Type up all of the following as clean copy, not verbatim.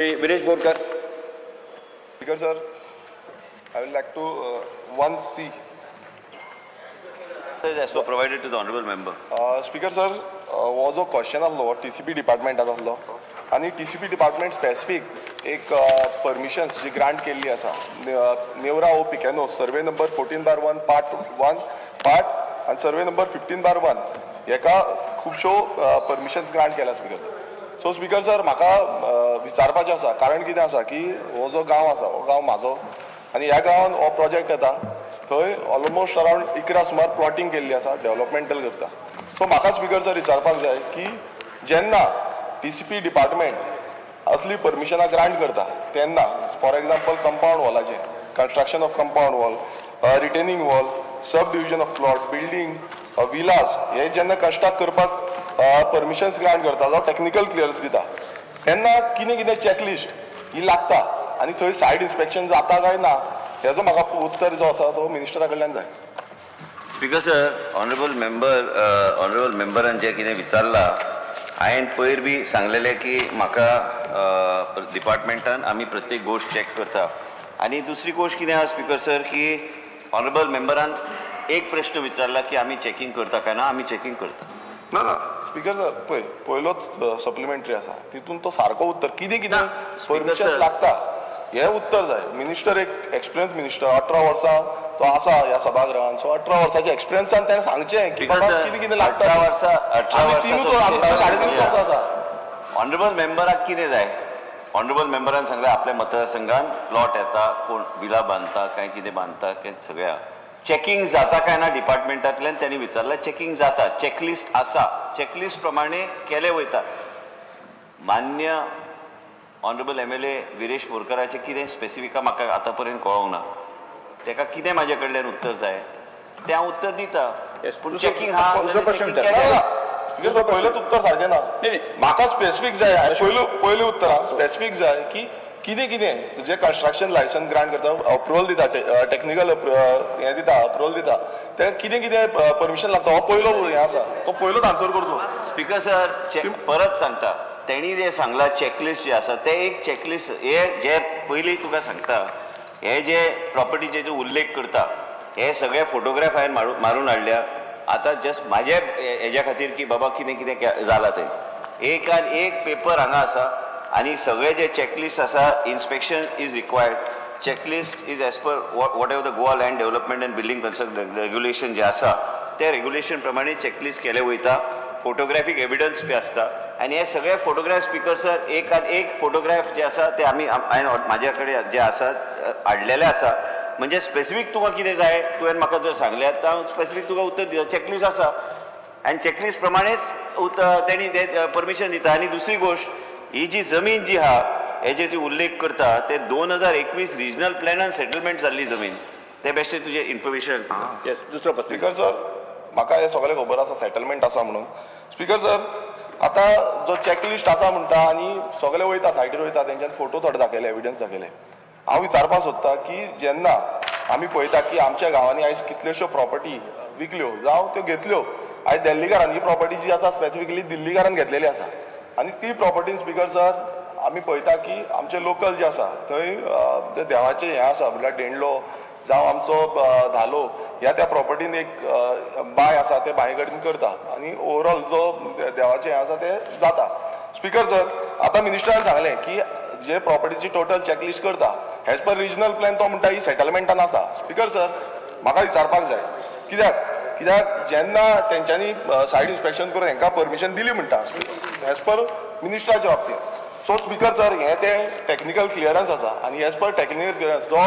Viresh Borkar. Speaker sir, I will like to 1C. As per provided to the honourable member. Speaker sir, हो जो question आसलो हो TCP डिपार्टमेंटात आसलो आनी TCP department specific एक permissions जी ग्रांट केल्ली आसा नेवरा ओ पिकेनो survey number 14/1 part 1 part आनी सर्वे नंबर 15/1 हेका खुबश्यो परमिशन्स ग्रांट केल्या speaker sir. So speaker sir, म्हाका विचारपाचें आसा, कारण कितें आसा की हो जो गांव आसा हो गांव म्हाजो आनी ह्या गांवान हो प्रोजेक्ट येता थंय ऑलमोस्ट अरावंड 11 सुमार प्लॉटींग केल्ली आसा, डेवलपमेंटल करता. सो म्हाका स्पीकर सर विचारपाक जाय की जेन्ना TCP department असली परमिशनां ग्रांट करता तेन्ना फॉर एग्जाम्पल कंपावंड वॉलाचें, construction of compound wall, retaining wall, sub division of plot, building, villas हे जेन्ना कंस्ट्रक्ट करपाक परमिशन्स ग्रांट करता जावं टॅक्निकल क्लियरन्स दिता तेन्ना कितें कितें चॅकलिस्ट ही लागता आनी थंय सायड इन्स्पेक्शन जाता काय ना हेजो म्हाका उत्तर जो आसा तो मिनिस्टरा कडल्यान जाय. Speaker sir, honourable member, honourable मेंबरान जें कितें विचारलां, हांवें पयर बी सांगलेलें की म्हाका डिपार्टमेंटान आमी प्रत्येक गोश्ट चॅक करता. आनी दुसरी गोश्ट कितें आसा स्पीकर सर की ऑनरेबल मेंबरान एक प्रश्न विचारला की आमी चॅकींग करता काय ना, आमी चॅकींग करता. ना ना स्पीकर सर, पळय पयलोच सप्लिमेंटरी आसा तितून तो सारको उत्तर कितें कितें परमिशन लागता हें उत्तर जाय. मिनिस्टर एक एक्सपिरियन्स मिनिस्टर, 18 वर्सां तो आसा ह्या सभागृहान, सो 18 वर्साच्या एक्सपिरियन्सान ताणें सांगचें की बाबा कितें कितें लागता. 18 वर्सां, 18 वर्सां 3.5 वर्सां आसा. ऑनरेबल मेंबराक कितें जाय? ऑनरेबल मेंबरान सांगलें आपल्या मतदारसंघान प्लॉट येता, कोण विला बांदता काय कितें बांदता काय सगळ्या चॅकिंग जाता काय ना डिपार्टमेंटांतल्यान त्यांनी विचारलां, चॅकिंग जाता, चॅकलिस्ट आसा, चॅकलिस्ट प्रमाणे केलें वयता. मान्य ऑनरेबल MLA Viresh बोरकराचें कितें स्पेसिफिका म्हाका आतां पर्यंत कळोंक ना, तेका कितें म्हाजे कडल्यान उत्तर जाय तें हांव उत्तर दिता. पूण चॅकिंग आहा, पयलेंच उत्तर सारकें ना, म्हाका स्पेसिफीक जाय. पयलें उत्तर स्पेसिफीक जाय की कितें कितें जे कंस्ट्रक्शन लायसन्स ग्रांट करता, अप्रुवल दिता, टॅक्निकल हें दिता, अप्रुवल दिता, तेका कितें कितें परमिशन लागता हो पयलो हें आसा, तो पयलोच आन्सर करचो. स्पीकर सर, परत सांगता, तेणी जें सांगलां चॅकलिस्ट जें आसा तें एक चॅकलिस्ट हे जे पयलीं तुका सांगता, हे जे प्रॉपर्टीचे जे उल्लेख करता हे सगळे फोटोग्राफ हांवें मारून हाडल्या. आतां जस्ट म्हाजे हेज्या खातीर की बाबा कितें कितें जालां तें एक आनी एक पेपर हांगा आसा आनी सगळे जे चॅकलिस्ट आसा, inspection is required, checklist is as per whatever the Goa land development and building construct regulation जे आसा ते रेग्युलेशन प्रमाणे चॅकलिस्ट केले वयता, फोटोग्राफीक एविडन्स बी आसता. आनी हे सगळे फोटोग्राफ स्पीकर सर एक आनी एक फोटोग्राफ जे आसा ते आमी हांवें म्हाज्या कडेन जे आसा हाडलेले आसा. म्हणजे स्पेसिफीक तुका कितें जाय तुवें म्हाका जर सांगल्यार तर हांव स्पेसिफीक तुका उत्तर दिता. चॅकलिस्ट आसा आनी चॅकलिस्ट प्रमाणेच तेणी परमिशन दिता. आनी दुसरी गोश्ट, ही जी जमीन जी आहा हेजे जे उल्लेख करता ते 2021 रिजनल प्लॅनान सेटलमेंट जाल्ली जमीन, ते बेश्टे तुजें इन्फॉर्मेशन. दुसरो प्रश्न. स्पीकर सर, म्हाका हें सगळें खबर आसा सेटलमेंट आसा म्हणून. स्पीकर सर, आतां जो चॅकलिस्ट आसा म्हणटा आनी सगळे वयता सायडीर वयता तेंच्यान फोटो थोडे दाखयले, एविडन्स दाखयले. हांव विचारपाक सोदता की जेन्ना आमी पळयता की आमच्या गांवांनी आयज कितल्योश्यो प्रॉपर्टी विकल्यो जावं त्यो घेतल्यो, आयज दिल्लीकारान ही प्रॉपर्टी जी आसा स्पेसिफिकली दिल्लीकारान घेतलेली आसा आनी ती प्रॉपर्टीन स्पीकर सर आमी पळयता की आमचे लोकल जे आसा थंय जे देवाचें हें आसा म्हणल्यार डेंडलो जावं आमचो धालो ह्या त्या प्रॉपर्टीन एक बांय आसा ते बांय कडेन करता आनी ओवरऑल जो देवाचें हें आसा तें जाता. स्पीकर सर, आतां मिनिस्टरान सांगलें की जे प्रॉपर्टीची टोटल चॅकलिस्ट करता एज पर रिजनल प्लॅन तो म्हणटा ही सेटलमेंटान आसा. स्पीकर सर, म्हाका विचारपाक जाय कित्याक कित्याक जेन्ना तेंच्यांनी सायड इन्स्पेक्शन करून हेंकां परमिशन दिली म्हणटा एज पर मिनिस्टराच्या बाबतींत. सो स्पीकर सर, हें तें टॅक्निकल क्लियरन्स आसा आनी एज पर टॅक्निकल क्लियरन्स जो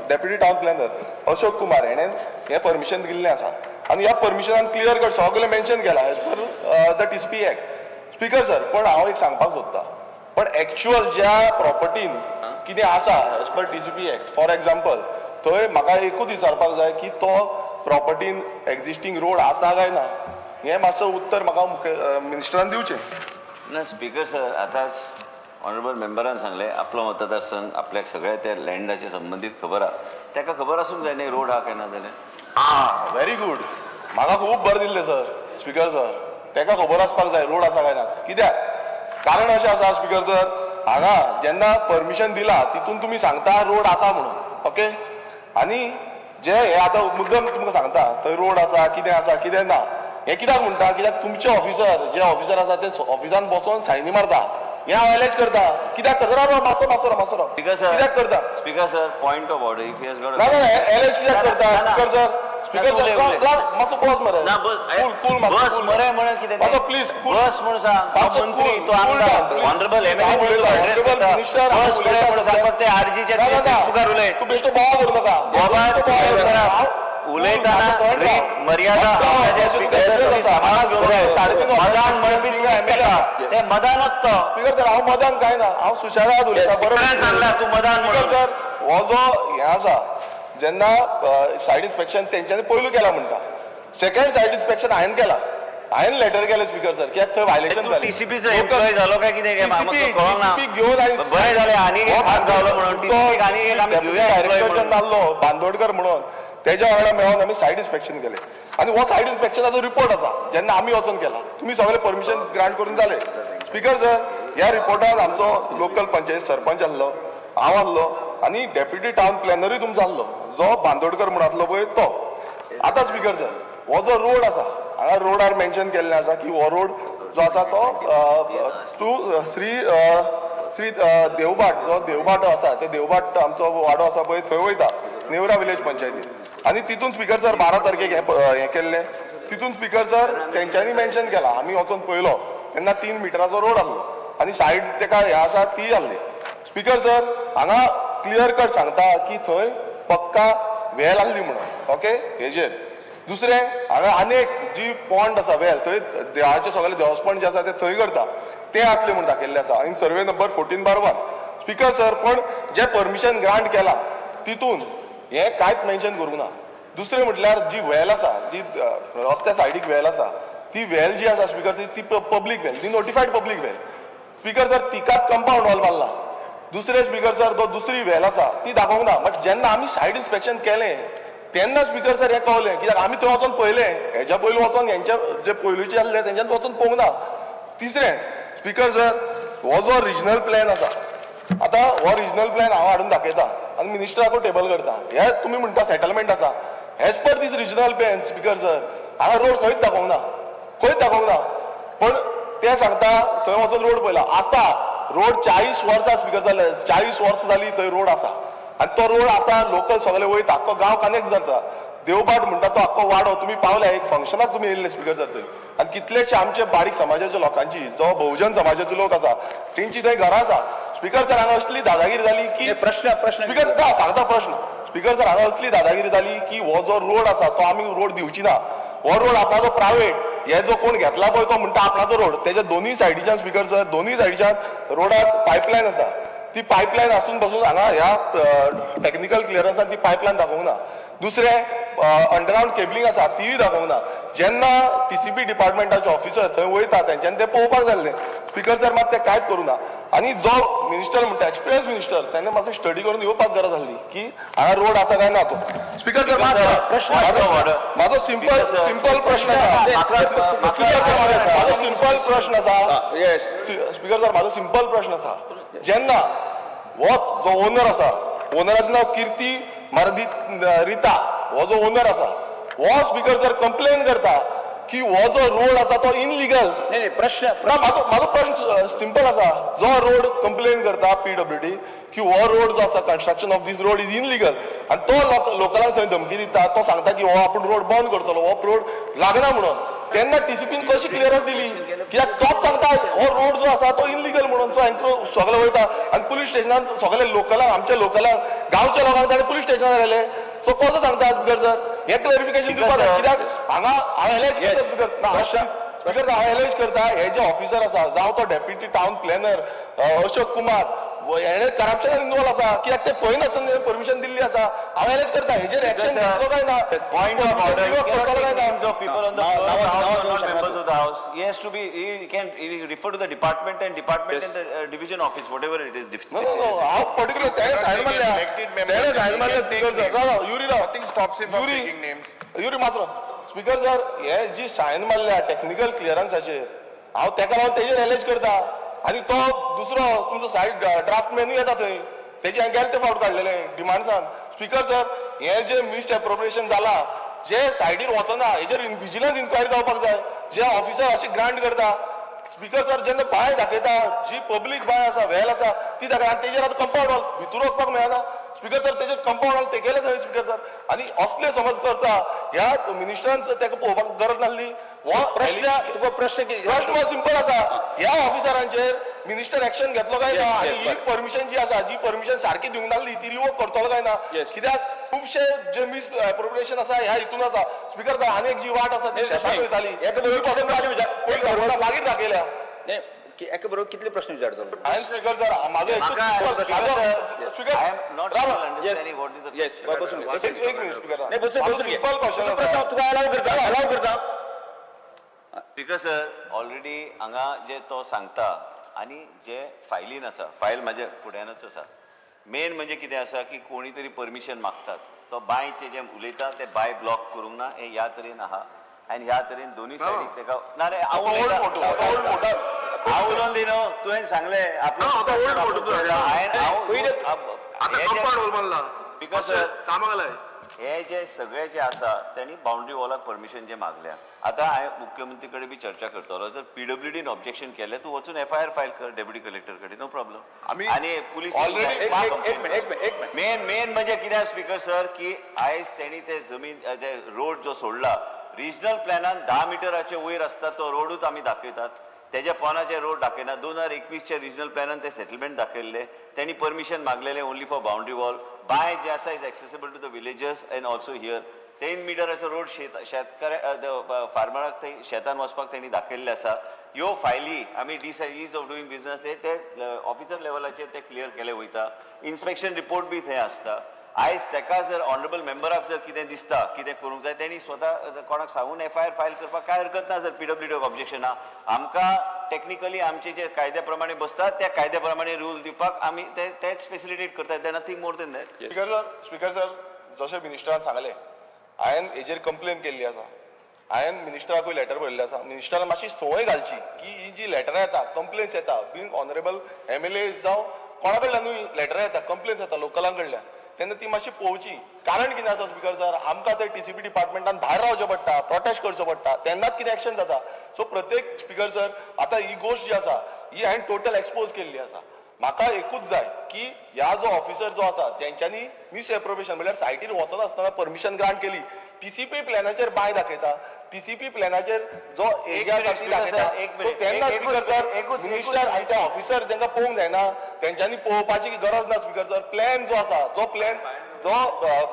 deputy town planner Ashok Kumar हेणें हें परमिशन दिल्लें आसा आनी ह्या परमिशनान क्लियर कट सगळें मेन्शन केलां as per the TCP act. Speaker sir, पण हांव एक सांगपाक सोदता, पण एक्च्युअल ज्या प्रॉपर्टीन कितें आसा as per TCP act, for example थंय म्हाका एकूच विचारपाक जाय की तो प्रॉपर्टीन एक्झिस्टींग रोड आसा काय ना, हें मातसो उत्तर म्हाका मिनिस्टरान दिवचें. ना स्पीकर सर, आतांच ऑनरेबल मेंबरान सांगलें आपलो मतदारसंघ आपल्याक सगळ्या त्या लँडाचे संबंदीत खबर आहा, ताका खबर आसूंक जाय न्ही रोड आहा काय ना जाल्यार. आं, व्हेरी गूड, म्हाका खूब बरें दिसलें सर. स्पीकर सर, ताका खबर आसपाक जाय रोड आसा काय ना. कित्याक कारण अशें आसा स्पीकर सर, हांगा जेन्ना परमिशन दिला तितून तुमी सांगता रोड आसा म्हणून, ओके. आनी जे हे आतां मुद्दम तुमकां सांगता थंय रोड आसा कितें आसा कितें ना, हें कित्याक म्हणटा, कित्याक तुमचे ऑफिसर जे ऑफिसर आसा ते ऑफिसान बसोन सायनी मारता, हें हांव एलेज करता. कित्याक करता? राव मातसो मातसो मातसो राव. कित्याक करता? Speaker sir, point of order, if he has got ना ना एलेज कित्याक करता स्पीकर सर? स्पीकर सर मातसो बस मरे, ना कूल कूल बस मरे म्हणून कितें, मातसो प्लीज बस म्हणून सांग. मंत्री तो आमदार ऑनरेबल एमएलए मिनिस्टर बस मरे म्हणून सांग, फक्त आरजीच्या फेसबुकार उलय. तूं बेश्टो बोवाळ करूं नाका. बोवाळ उलयतना रीत मर्यादा मदान म्हणपी ते मदानच तो. स्पीकर सर हांव मदान काय ना, हांव सुशेगाद उलयता. बरोबर सांगला तूं मदान. स्पीकर सर हो जो हें आसा जेन्ना सायड इन्स्पेक्शन तेंच्यांनी पयलू केला म्हणटा, सेकंड सायड इन्स्पेक्शन हांवें केला, हांवें लेटर केलें स्पीकर सर कित्याक थंय व्हायलेशन जालें. टीसीपीचो एम्प्लॉय जालो काय कितें काय कळोंक ना. घेवन बरें जालें आनी एक हात गावलो म्हणून टीसीपीक आनी एक आमी घेवया डायरेक्टर जेन्ना आहलो बांदोडकर म्हणून तेज्या वांगडा मेळोन आमी सायड इन्स्पेक्शन केलें आनी हो सायड इन्स्पेक्शनाचो रिपोर्ट आसा जेन्ना आमी वचोन केला, तुमी सगळे परमिशन ग्रांट करून जाले. स्पीकर सर ह्या रिपोर्टान आमचो लोकल पंचायत सरपंच आहलो, हांव आहलो आनी डेप्युटी टावन प्लॅनरूय तुमचो आहलो जो बांदोडकर म्हूण आसलो पळय तो. आतां स्पीकर सर हो जो रोड आसा हांगा रोडार मेन्शन केल्लें आसा की हो रोड जो आसा तो टू श्री श्री देवभाट, जो देवभाट आसा ते देवभाट आमचो वाडो आसा पळय थंय वयता नेवरा विलेज पंचायतीन. आनी तितून स्पीकर सर 12 तारखेक हें केल्लें, तितून स्पीकर सर तेंच्यांनी मेन्शन केला, आमी वचोन पळयलो तेन्ना 3 मिटराचो रोड आहलो आनी सायड तेका हें आसा ती आहली. स्पीकर सर हांगा क्लियर कट सांगता की थंय पक्का वेल आहली म्हणून, ओके. हेजेर दुसरें हांगा आनी एक जी पॉन्ड आसा वेल थंय देवाचे सगळे देवस्पण जे आसा ते थंय करता ते आसले म्हूण दाखयल्लें आसा in survey number 14/1. Speaker sir पण जे परमिशन ग्रांट केला तितून हें कांयच मेन्शन करूंक ना. दुसरें म्हटल्यार जी वेल आसा जी रस्त्या सायडीक वेल आसा ती वेल जी आसा स्पीकर ती पब्लीक वेल, ती नोटिफायड पब्लीक वेल. स्पीकर सर तिकाच कंपावंड वॉल मारला. दुसरें स्पीकर सर तो दुसरी वेल आसा ती दाखोवंक ना. बट जेन्ना आमी सायड इन्स्पेक्शन केलें तेन्ना स्पीकर सर हें कळलें कित्याक आमी थंय वचोन पळयलें, हेज्या पयलू वचोन हेंच्या जे पयलूचे आसले तेंच्यान वचोन पळोवंक ना. तिसरें स्पीकर सर हो जो रिजनल प्लॅन आसा, आतां हो रिजनल प्लॅन हांव हाडून दाखयता आनी मिनिस्टराकूय टेबल करता. हे तुमी म्हणटा सेटलमेंट आसा, as per this regional plan speaker sir हांगा रोड खंयच दाखोवंक ना, खंयच दाखोवंक ना. पण ते सांगता थंय वचोन रोड पळयला आसता रोड 40 वर्सां स्पीकर जाले, 40 वर्सां जाली थंय रोड आसा आनी तो रोड आसा लोकल सगळे वयता, आख्खो गांव कनेक्ट जाता. देवभाट म्हणटा तो आख्खो वाडो तुमी पावले एक फंक्शनाक तुमी येयल्ले स्पीकर सर थंय आनी कितलेशे आमचे बारीक समाजाच्या लोकांची जो बहुजन समाजाचे लोक आसा तेंची थंय घरां आसा. स्पीकर सर हांगा असली दादागिरी जाली की प्रश्न प्रश्न स्पीकर सांगता प्रश्न. स्पीकर सर हांगा असली दादागिरी जाली की हो जो रोड आसा तो आमी रोड दिवची ना, हो रोड आपणाचो प्रायवेट, हे जो कोण घेतला पळय तो म्हणटा आपणाचो रोड. तेच्या दोनूय सायडीच्यान स्पीकर सर दोनूय सायडीच्यान रोडाक पायपलायन आसा, ती पायपलायन आसून बसून हांगा ह्या टॅक्निकल क्लियरन्सान ती पायपलायन दाखोवंक ना. दुसरें अंडरग्रावंड केबलिंग आसा तीय दाखोवंक ना. जेन्ना टीसीपी डिपार्टमेंटाचे ऑफिसर थंय वयता तेंच्यांनी तें पळोवपाक जाय आसलें. स्पीकर सर मात तें कांयच करूं ना. आनी जो मिनिस्टर म्हणटा एक्सपिरियन्स मिनिस्टर तेणें मातसो स्टडी करून येवपाक गरज आसली की हांगा रोड आसा काय ना तो. स्पीकर सर म्हाजो सिंपल सिंपल प्रश्न आसा, म्हाजो सिंपल प्रश्न आसा स्पीकर सर, म्हाजो सिंपल प्रश्न आसा, जेन्ना हो जो ओनर आसा, ओनराचें नांव कीर्ती मारदी रिता, हो जो ओनर आसा हो स्पीकर सर कंप्लेन करता की हो जो रोड आसा तो इनलिगल. नाही प्रश्न ना म्हाजो म्हाजो प्रश्न सिंपल आसा, जो रोड कंप्लेन करता पीडब्ल्यूडी की हो रोड जो आसा construction of this road is illegal आनी तो लोकलांक थंय धमकी दिता, तो सांगता की हो आपूण रोड बंद करतलो, हो रोड लागना म्हणून. तेन्ना टीसीपीन कशी क्लियरन्स दिली कित्याक तोच सांगता हो रोड जो आसा तो इनलिगल म्हणून, तो हांकां सगळे वयता आनी पुलीस स्टेशनान सगळे लोकलांक आमच्या लोकलांक गांवच्या लोकांक ताणें पुलीस स्टेशनार व्हेले. सो कसो सांगता स्पीकर सर हें क्लॅरिफिकेशन दिवपाक जाय कित्याक हांगा हांव एलेज करता स्पीकर ना स्पीकर हांव एलेज करता हे जे ऑफिसर आसा जावं तो deputy town planner Ashok Kumar हेणे करप्शनान इनवॉल्व आसा कित्याक ते पळयनासतना परमिशन दिल्ली आसा. हांव एलेज करता हेजेर एक्शन घेतलो काय ना? Point of order. You cannot take names of people on the floor of the house or not members of the house. He has to be, he can refer to the department and department and the division office, whatever it is. No, no, no. हांव particular तेणे sign मारल्या, तेणे sign मारल्या speaker sir. Rao Rao Yuri Rao, Nothing stops him from taking names. Yuri मातसो speaker sir हे जी sign मारल्या technical क्लियरन्साचेर हांव तेका लागून तेजेर एलेज करता. आनी तो दुसरो तुमचो सायड ड्राफ्टमॅनूय येता थंय, तेजे हांवें गेले ते फावट काडलेले डिमांड्सान. स्पीकर सर, हे जे मिसएप्रोप्रिएशन जाला, जे सायडीर वचना, हेजेर विजिलन्स इन्क्वायरी जावपाक जाय. जे ऑफिसर अशे ग्रांट करता, स्पीकर सर, जेन्ना बांय दाखयता, जी पब्लीक बांय आसा, वेल आसा, ती दाखयता आनी तेजेर आतां कंपाउंड वॉल, भितूर वचपाक मेळना. स्पीकर सर, तेजेर कंपाउंड वॉल तेगेले थंय. स्पीकर सर, आनी असले समज करता, ह्या मिनिस्टरान ताका पळोवपाक गरज नासली. हो प्रश्न तुका प्रश्न कितें? प्रश्न सिंपल आसा, ह्या ऑफिसरांचेर मिनिस्टर एक्शन घेतलो काय ना? आनी ही परमिशन जी आसा, जी परमिशन सारकी दिवंक नासली, ती रिवोक करतलो काय ना? कित्याक खुबशे जे मिस एप्रोप्रिएशन आसा ह्या हितून आसा. स्पीकर, आनी एक जी वाट आसा ती शेतान वयताली, मागीर दाखयल्या. एका बरोबर कितले प्रश्न विचारतलो? हांवें स्पीकर सर, म्हाजो स्पीकर, एक मिनिट स्पीकर, सिंपल क्वेश्चन. तुका अलाव करता, अलाव करता. स्पीकर सर, ऑलरेडी हांगा जे तो सांगता आनी जे फायलीन आसा, फायल म्हाज्या फुड्यानूच आसा. मेन म्हणजे कितें आसा की कोणी तरी परमिशन मागतात, तो बांयचे जे उलयता ते बांय ब्लॉक करूंक ना, हे ह्या तरेन आहा आनी ह्या तरेन दोनूय सायडीक तेका ना रे. हांव हांव उलोवन दी न्हू, तुवें सांगलें. स्पीकर सर, हे जे सगळे जे आसा तेणी बाउंड्री वॉलाक परमिशन जे मागल्या, आतां हांवें मुख्यमंत्री कडेन बी चर्चा करतलो. जर पीडब्ल्यूडीन ऑब्जेक्शन केलें, तूं वचून एफआयआर फायल कर डेप्युटी कलेक्टर कडेन, नो प्रॉब्लम. आनी पुलीस मेन मेन म्हणजे कितें स्पीकर सर, की आयज तेणी ते जमीन ते रोड जो सोडला, रिजनल प्लॅनान 10 मिटराचे वयर आसता तो रोडूच आमी दाखयतात, तेज्या पोनाचे रोड दाखयना. 2021च्या रिजनल प्लॅनान ते सेटलमेंट दाखयल्ले, तेणी परमिशन मागलेले ओनली फॉर बाउंड्री वॉल. बांय जे आसा is accessible to the villagers and also here. 3 मिटराचो road शेतकऱ्या फार्मराक थंय शेतान वचपाक तेणी दाखयल्ले आसा. ह्यो फायली आमी ease of doing business ते ऑफिसर लेवलाचेर ते क्लियर केले वयता. इन्स्पेक्शन रिपोर्ट बी थंय आसता. आयज तेका जर ऑनरेबल मेंबराक जर कितें दिसता कितें करूंक जाय, तेणी स्वता कोणाक सांगून एफआयआर फायल करपाक कांय हरकत ना. जर पीडब्ल्यूडीक ऑब्जेक्शन ना, आमकां टॅक्निकली आमचे जे कायद्या प्रमाणे बसतात त्या कायद्या प्रमाणे रूल दिवपाक आमी तेच फेसिलिटेट करतात. Nothing more than that. Speaker sir, speaker sir, जशें मिनिस्टरान सांगलें, हांवें हेजेर कंप्लेन केल्ली आसा, हांवें मिनिस्टराकूय लेटर बरयल्लें आसा. मिनिस्टरान मातशी संवय घालची की ही जी लेटरां येता, कंप्लेन्स येता, बींग ऑनरेबल एमएलए जावं कोणा कडल्यानूय लेटरां येता, कंप्लेन्स येता लोकलां कडल्यान, तेन्ना ती मातशी पळोवची. कारण कितें आसा स्पीकर सर, आमकां ते टीसीपी डिपार्टमेंटान भायर रावचें पडटा, प्रोटेस्ट करचो पडटा, तेन्नाच कितें एक्शन जाता. सो प्रत्येक स्पीकर सर, आतां ही गोश्ट जी आसा ही हांवें टोटल एक्सपोज केल्ली आसा. म्हाका एकूच जाय की ह्या जो ऑफिसर जो आसा जेंच्यांनी मिसएप्रोप्रिएशन म्हणल्यार सायटीर वचनासतना परमिशन ग्रांट केली, टीसीपी प्लॅनाचेर बांय दाखयता, टीसीपी प्लॅनाचेर जो एरिया आसा ती दाखयता, सो तेन्ना स्पीकर सर मिनिस्टर आनी ते ऑफिसर जेंका पळोवंक जायना तेंच्यांनी पळोवपाची गरज ना. स्पीकर सर, प्लॅन जो आसा, जो प्लॅन जो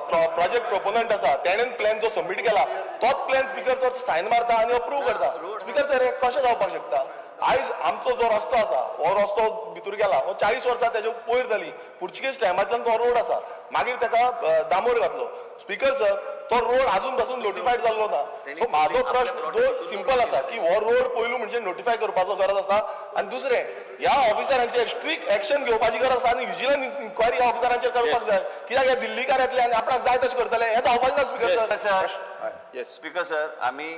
प्रोजेक्ट प्रोपोनंट आसा तेणेन प्लॅन जो सबमीट केला तोच प्लॅन स्पीकर सर सायन मारता आनी अप्रूव करता. स्पीकर सर, हें कशें जावपाक शकता? आयज आमचो जो रस्तो आसा हो रस्तो भितर गेला, हो 40 वर्सां तेजे पयर जाली, पुर्तुगेज टायमांतल्यान तो रोड आसा, मागीर ताका दामोर घातलो. स्पीकर सर, तो रोड आजून पासून नोटिफायड जाल्लो ना. सो म्हाजो प्रश्न जो सिंपल आसा की हो रोड पयलू म्हणजे नोटिफाय करपाचो गरज आसा, आनी दुसरें ह्या ऑफिसरांचेर स्ट्रिक्ट एक्शन घेवपाची गरज आसा आनी विजिलन्स इन्क्वायरी ह्या ऑफिसरांचेर करपाक जाय. कित्याक हे दिल्लीकार येतले आनी आपणाक जाय तशें करतले, हें जावपाचें ना. स्पीकर सर, स्पीकर सर, आमी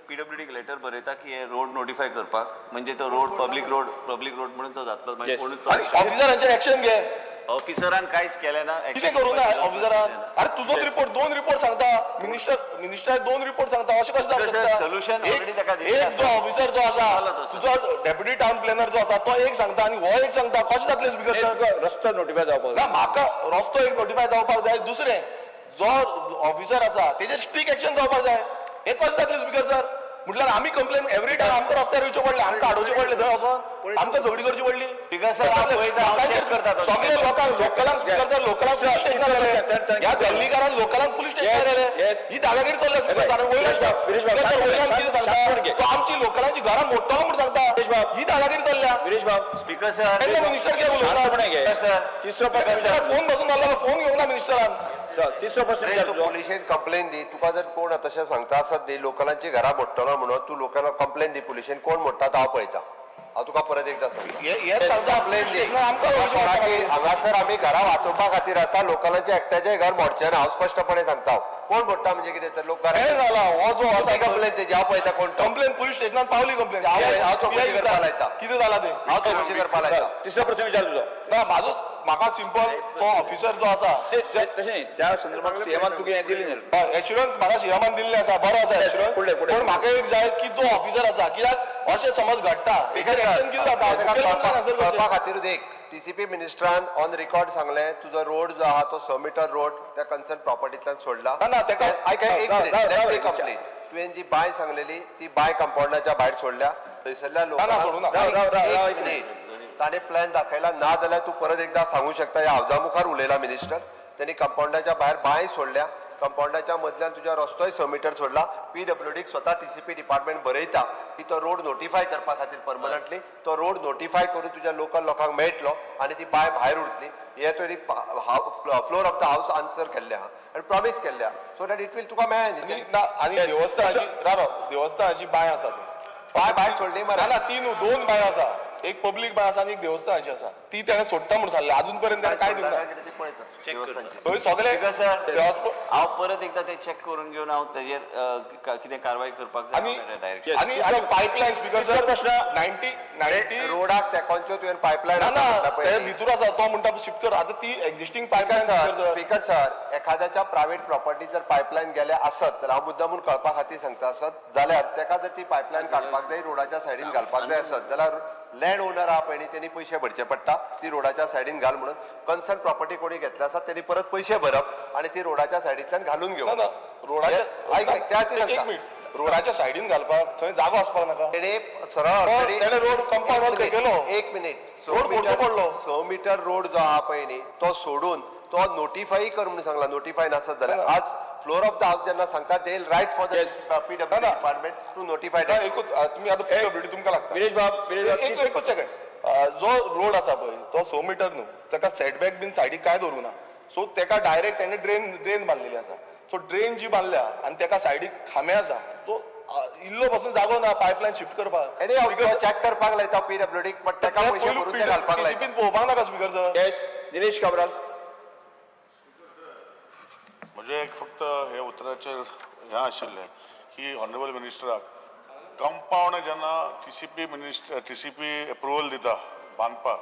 पीडब्ल्यूडीक लेटर बरयता की हे रोड नोटिफाय करपाक, म्हणजे तो road public road, public road म्हणून तो जातलो. ऑफिसरांचेर एक्शन घे. ऑफिसरान कांयच केलें ना, कितें करूं ना ऑफिसरान? अरे तुजोच रिपोर्ट, 2 रिपोर्ट सांगता मिनिस्टर, मिनिस्टर 2 रिपोर्ट सांगता, अशें कशें जावंक शकता? सोल्युशन ऑलरेडी ताका एक जो ऑफिसर जो आसा, तुजो डेप्युटी टावन प्लॅनर जो आसा तो एक सांगता आनी हो एक सांगता, कशें जातलें स्पीकर सर? रस्तो नोटिफाय जावपाक ना, म्हाका रस्तो एक नोटिफाय जावपाक जाय. दुसरें जो ऑफिसर आसा तेजेर स्ट्रिक्ट एक्शन जावपाक जाय. हें कशें जातलें स्पीकर सर? म्हटल्यार आमी कंप्लेन एवरी टायम आमकां रस्त्यार येवचें पडलें, आमकां हाडोवचें पडलें, थंय वचोन आमकां झगडी करची पडली. सगळे लोकांक, लोकलांक स्पीकर सर, लोकलांक पुलीस स्टेशनार घाले, ह्या दिल्लीकारान लोकलांक पुलीस स्टेशनार घाले, ही दादागिरी चल्ल्या स्पीकर सर. वयल्यान वयल्यान कितें सांगता तो आमची लोकलांची घरां मोडटलो म्हूण सांगता, ही दादागिरी चल्ल्या. स्पीकर सर, तेन्ना मिनिस्टर कितें उलयता? तिसरो प्रश्न, फोन बसून जालो, फोन घेवंक ना मिनिस्टरान. तिसरो प्रश्न, तूं पुलिशेन कंप्लेन दी. तुका जर कोण तशें सांगता आसत न्ही लोकलांची घरां मोडटलो म्हणून, तूं लोकांक कंप्लेन दी पुलिशेन, कोण मोडटा तो हांव पळयता. हांव तुका परत एकदां सांगता, कंप्लेन दी. हांगासर आमी घरां वाचोवपा खातीर आसा, लोकलांचें एकट्याचें घर मोडचें ना, हांव स्पश्टपणे सांगता. कोण मोडटा म्हणजे कितें तर लोक घरा हें जाला हो जो आसा कंप्लेन तेजी हांव पळयता कोण तो. कंप्लेन पुलीस स्टेशनात पावली कंप्लेन. हांव चौकशी करपाक लायता. कितें जाला तें हांव चौकशी करपाक लायता. तिसरो प्रश्न विचार तुजो. ना, म्हाजो म्हाका सिंपल तो ऑफिसर जो आसा ते तशें न्ही, त्या संदर्भात सीएमान तुका हें दिली न्ही. एश्युरन्स म्हाका सीएमान दिल्लें आसा, बरो आसा एश्युरन्स. फुडलें, फुडलें. पूण म्हाका एक जाय की जो ऑफिसर आसा, कित्याक अशें समज घडटा हेचेर एक्शन कितें जाता? मुखेलमंत्र्यान आन्सर करचें. कळपा खातीरूच एक टीसीपी मिनिस्टरान ऑन रिकॉर्ड सांगलें, तुजो रोड जो आहा तो 6 मिटर रोड त्या कन्सर्न प्रॉपर्टींतल्यान सोडला. ना, ना, तेका- आयक एक राव, मिनिट, राव, let राव, मी कंप्लीट. तुवें जी बांय सांगलेली ती बांय कंपाऊंडाच्या भायर सोडल्या. थंयसरल्या ना, सोडूं ना. राव, राव, राव, राव, एक एक मिनिट, ताणें प्लॅन दाखयला. ना जाल्यार तूं परत एकदां सांगू शकता, ह्या हावजा मुखार उलयला मिनिस्टर. त्यांनी कंपाऊंडाच्या भायर बांय सोडल्या, कंपाऊंडाच्या मदल्यान तुज्या रस्तोय 6 मिटर सोडला. पीडब्ल्यूडीक स्वता टीसीपी डिपार्टमेंट बरयता की तो रोड नोटिफाय करपा खातीर परमनंटली तो रोड नोटिफाय करून तुज्या लोकल लोकांक मेळटलो आनी ती बांय भायर उरतली. हे तुवें floor of the house answer केल्लें आहा आनी प्रॉमीस केल्लें आहा, सो that it will तुका मेळ्ळें न्ही आनी तें. ना, आनी देवस्थानाची, राव राव, देवस्थानाची बांय आसा ती. बांय भायर सोडली मरे. ना ना, ती न्हू, दोन बांयो आसा. एक पब्लीक बांय आसा आनी एक देवस्थानाची आसा. ती त्याने सोडटा म्हणून सांगलें, अजून पर्यंत त्याने काय दिवंक ना. कितें ते पळयता देवस्थानची. थंय सगळे स्पीकर सर, देवस्थ- हांव परत एकदां ते चॅक करून घेवन हांव तेजेर कितें कारवाय करपाक जाय आनी हांव डायरेक्शन. आनी आनी पायपलायन स्पीकर सर, प्रश्न. 90 90 रोडाक तेंकोनच्यो तुवें पायपलायन ना आसा ना, म्हणटा पळय ते न्ही. भितूर आसा, तो म्हणटा शिफ्ट कर. आतां ती existing pipeline speaker speaker sir, sir. Speaker sir, एखाद्याच्या प्रायव्हेट प्रॉपर्टी जर पायपलायन गेल्या आसत जाल्यार हांव मुद्दामून कळपा खातीर सांगता, आसत जाल्यार तेका जर ती पायपलायन काडपाक जाय, रोडाच्या सायडीन घालपाक जाय आसत जाल्यार लँड ओनर आहा पळय न्ही, तेणी पयशे भरचे पडटा ती रोडाच्या सायडीन घाल म्हणून. कन्सर्न प्रॉपर्टी कोणी घेतल्या आसत तेणी परत पयशे भरप आनी ती रोडाच्या सायडींतल्यान घालून ना घेवप. ना, रोडाच्या ऐक, ऐक, त्या खातीर एक सांगता. मिनिट, रोडाच्या सायडीन घालपाक थंय जागो आसपाक नाका? तेणे सरळ already- तेणे रोड compound एक wall minute, केलो. एक मिनिट, रोड फोडचो पडलो. 6 मिटर रोड जो आहा पळय न्ही तो सोडून तो नोटिफाय कर म्हणून सांगला. नोटिफाय नासत जाल्यार आज फ्लोर ऑफ the house जेन्ना सांगता, they write for the Yes. PW department to notify. ना, एकूच तुमी आतां पीडब्ल्यूडी तुमकां लागता. विरेश बाब, विरेश बाब, एक एकूच सेकंड. जो रोड आसा पळय तो 6 मिटर न्हू, ताका सेटबॅक बीन सायडीक कांय दवरूं ना. सो तेका डायरेक्ट तेणे ड्रेन बांदलेली आसा. सो ड्रेन जी बांदल्या आनी तेका सायडीक खांबे आसा, सो इल्लो पासून जागो ना पायपलायन शिफ्ट करपाक. एनी चॅक करपाक लायता पीडब्ल्यूडीक, बट तेका पयशे भरून ते घालपाक लायता. टीसीपीन पळोवपाक नाका स्पीकर सर? येस, निलेश काब्राल. म्हजें एक फक्त हे उतराचेर हें आशिल्लें की ऑनरेबल मिनिस्टराक, कंपावंड जेन्ना TCP minister TCP approval दिता बांदपाक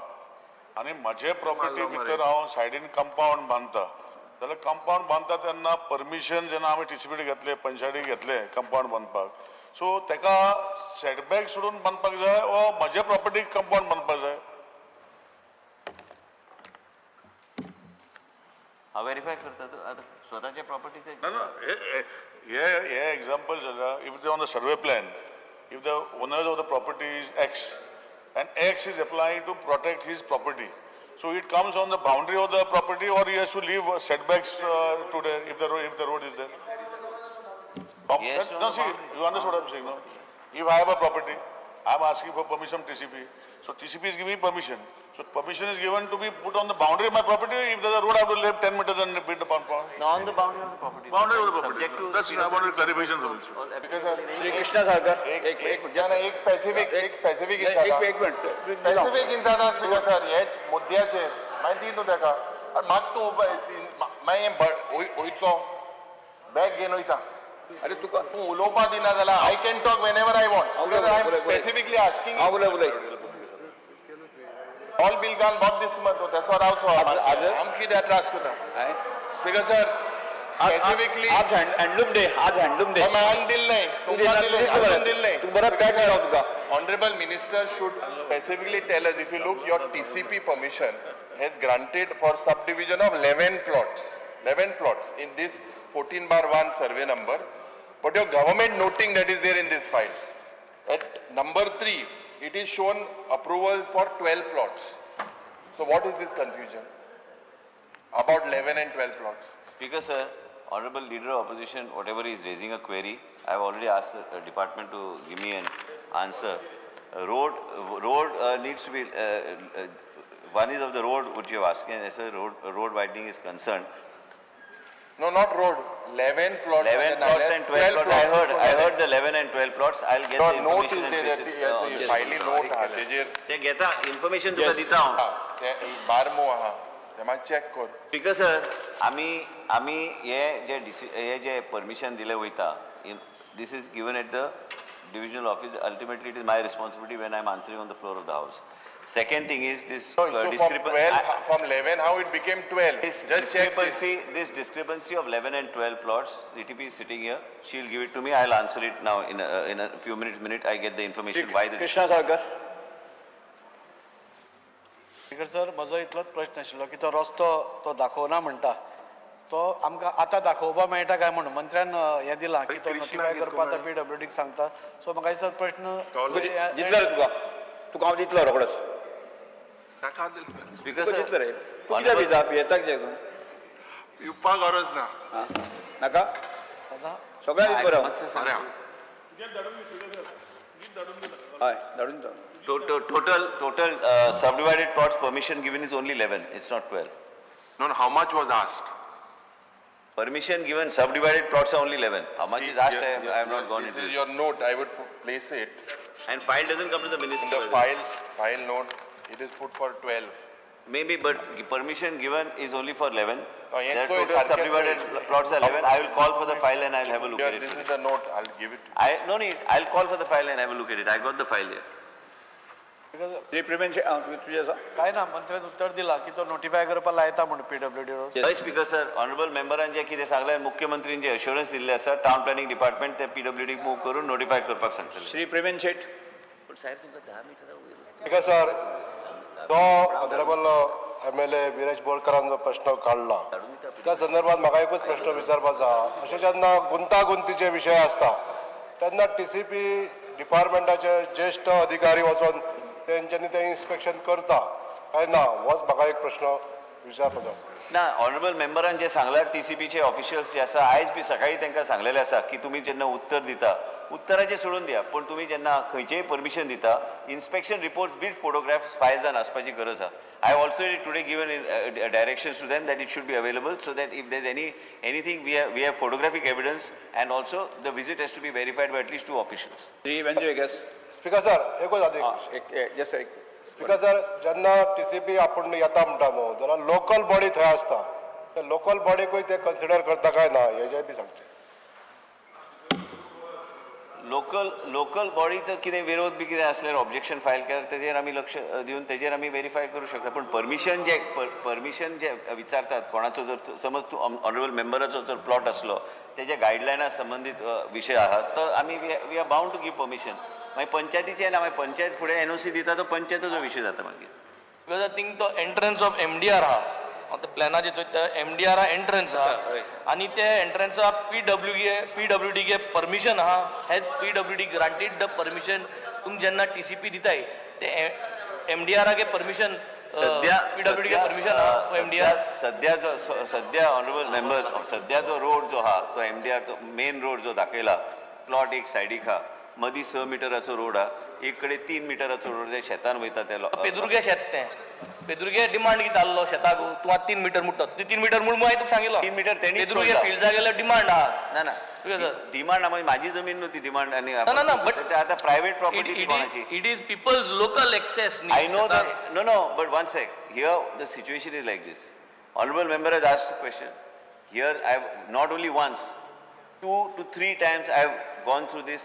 आनी म्हजे प्रॉपर्टी भितर हांव सायडीन कंपावंड बांदता जाल्यार, कंपावंड बांदता तेन्ना परमिशन जेन्ना आमी टीसीपी घेतले, पंचायती घेतले कंपावंड बांदपाक, सो तेका सेटबॅक सोडून बांदपाक जाय वा म्हजे प्रॉपर्टीक कंपावंड बांदपाक जाय? हांव वेरीफाय करता तूं आतां स्वताच्या प्रॉपर्टी. ना ना, हे हे हे एग्जाम्पल जाल्यार, if they on the survey plan, if the owner of the property is X and X is applying to protect his property, so it comes on the boundary of the property or he has to leave setbacks to the if the road is there? Yes, on No, the see, boundary. you understand what I'm saying, no? If I have a property, I'm asking for permission from TCP. So TCP is giving permission. So permission is given to be put on the boundary of my property. If there's a road, I have to leave 10 meters and build the compound. On the boundary of the property. Boundary of the property. Subject to That's, I wanted clarification from you. Shri Krishna Salkar, एक एक ना ना, एक specific, एक specific. एक एक minute. Specific इन्सादा speaker sir, हेच मुद्द्याचेर मागीर दी तूं तेका आनी म्हाका तूं मागीर वयचो बॅग घेवन वयता. अरे तुका तूं उलोवपा दिना जाल्यार I can talk whenever I want. हांव उलय, I am उलय, उलय. Specifically asking. हांव उलय उलय. ऑल बिल घाल बोब दिसता मरे तूं तेसो रावचो. आज- आमकां कित्याक त्रास करता स्पीकर सर स्पेसिफिकली? आज हँडलूम डे, आज हँडलूम डे. हांवें दिल नाही, तुमकां दिलें, अजून दिल नाही. तूं बरं पॅक राव तुका. Honorable Minister should specifically tell us, if you look, your TCP permission has granted for subdivision of 11 plots, 11 plots in this 14/1 survey number. But your government noting that is there in this file. At number 3, it is shown approval for 12 plots. So what is this confusion about 11 and 12 plots? Speaker sir, honorable leader of opposition, whatever is raising a query, I have already asked the department to give me an answer. Road needs to be, one is of the road which you are asking, as far as road widening is concerned. No, not road, 11 plots. 11 plots and 12 plots, I heard the 11 and 12 plots, I'll get No, the note information is and there, place it, फायली note आहा तेजेर. ते घेता, information तुका दिता हांव. ते बारमो आहा. ते मातशें चॅक कर. स्पीकर सर, आमी आमी हे जे डिसी हे जे परमिशन दिले वयता, this is given at the divisional office. Ultimately it is my responsibility when I am answering on the floor of the house. Second thing is this So from 12, from 11, how it became 12? This Just check this. discrepancy, this discrepancy of 11 and 12 plots, CTP is sitting here. She'll give it to me. I'll answer it now in a few minutes. Minute I get the information why the. Krishna Salkar. Speaker sir, म्हजो इतलोच प्रश्न आशिल्लो की तो रस्तो तो दाखोवना म्हणटा, तो आमकां आतां दाखोवपा मेळटा काय म्हणून मंत्र्यान हें दिलां की तो नोटिफाय करपा आतां पी डब्ल्यू डीक सांगता. सो म्हाका दिसता प्रश्न दितलो रे तुका, तुका हांव दितलो रोखडोच. स्पीकर तुका दितलो रे. तूं कित्याक भिता? भियेता कित्याक तूं? युवपाक गरज ना. नाका सगळ्यांक दित बरो. अरे हय, धाडून दिता. Total subdivided plots permission given is only 11. It's not 12. No, no, how much was asked? Permission given, subdivided plots are only 11. How much is asked, I have not gone This into is it. your note. I would place it. And file doesn't come to the minister. In the file note, it is put for 12. Maybe, but permission given is only for 11. Oh, yes, There so it's total subdivided plots are 11. I will call for the file and I'll have a look Here, at it. This is the note. I'll give it to you. No need. I'll call for the file and have a look at it. I got the file here. तुजें आसा? काय ना, मंत्र्यान उत्तर दिलां की तो notify करपा लायता म्हणून पी डब्ल्यू डी रोड. हय स्पीकर सर, ऑनरेबल मेंबरान जें कितें सांगलें, मुख्यमंत्रीन जे अश्योरन्स दिल्लें आसा, टावन प्लॅनिंग डिपार्टमेंट ते पीडब्ल्यूडी मूव करून नोटिफाय करपाक सांगतले. श्री प्रेमेन शेट. पूण साहेब तुमकां 10 मिटरां वयर. स्पीकर सर, तो ऑनरेबल MLA Viresh बोरकरान जो प्रश्न काडला त्या संदर्भात म्हाका एकूच प्रश्न विचारपाचो आसा. अशें जेन्ना गुंतागुंतीचे विशय आसता तेन्ना TCP डिपार्टमेंटाचे ज्येश्ठ अधिकारी वचोन तेंच्यांनी तें इन्स्पेक्शन करता काय ना, होच म्हाका एक प्रश्न विचारपाचो आसा. ना, ऑनरेबल मेंबरान जे सांगला, टीसीपीचे ऑफिशियल्स जे आसा, आयज बी सकाळी तांकां सांगलेलें आसा की तुमी जेन्ना उत्तर दिता, उत्तराचें सोडून दिया, पूण तुमी जेन्ना खंयचेय परमिशन दिता, इन्स्पेक्शन रिपोर्ट वीथ फोटोग्राफ्स फायल्सान आसपाची गरज आसा. I also today given directions to them that it should be available so that if there is anything we have photographic evidence and also the visit has to be verified by at least 2 officials. Shri Venzy Viegas. Speaker sir, एकूच आदी. Just एक. Speaker sir, जेन्ना TCP आपूण येता म्हणटा न्हू, जाल्यार local body थंय आसता, त्या लोकल बॉडीकूय ते कन्सिडर करता काय ना हेजें बी सांगचें. लोकल बॉडीचो कितें विरोध बी कितें आसल्यार ऑब्जेक्शन फायल केल्यार तेजेर आमी लक्ष दिवन तेजेर आमी वेरीफाय करूं शकता. पूण परमिशन जे परमिशन जे विचारतात कोणाचो जर समज तूं ऑनरेबल मेंबराचो जर प्लॉट आसलो तेज्या गायडलायना संबंदीत विशय आहा तो आमी we are bound to give permission. मागीर पंचायतीचें ना, मागीर पंचायत फुडें NOC दिता तो पंचायतीचो विशय जाता मागीर. Because I think तो एंट्रन्स ऑफ MDR आहा, आतां प्लॅनाचेर चोयता MDR entrance आहा आनी ते एंट्रन्सा PWD गे परमिशन आहा. Has PWD granted the permission? तुमी जेन्ना TCP दिताय ते MDR गे परमिशन, सध्या PWD गे परमिशन आहा MDR? सध्या जो सध्या ऑनरेबल मेंबर, सध्या जो रोड जो आहा तो MDR तो मेन रोड जो दाखयला, प्लॉट एक सायडीक आहा, मदीं 6 मिटराचो रोड आहा, एक कडेन 3 मिटराचो रोड जे शेतान वयता ते पेदुर्गे शेत तें, पेदुर्गे डिमांड कितें आहलो शेताक, तूं आतां 3 मिटर म्हणटा, ती 3 मिटर म्हूण हांवें तुका सांगिल्लो. 3 मिटर तेणी पेदुर्गे फिल्डसा गेल्यार डिमांड आहा. ना ना, डिमांड आहा, म्हाजी जमीन न्हू ती डिमांड. आनी ना ना, बट आतां प्रायवेट प्रॉपर्टी कोणाची? It is people's local access. I know that. No no, but one sec, here the situation is like this. Honourable member has asked the question. Here I have not only once, 2 to 3 times I have gone through this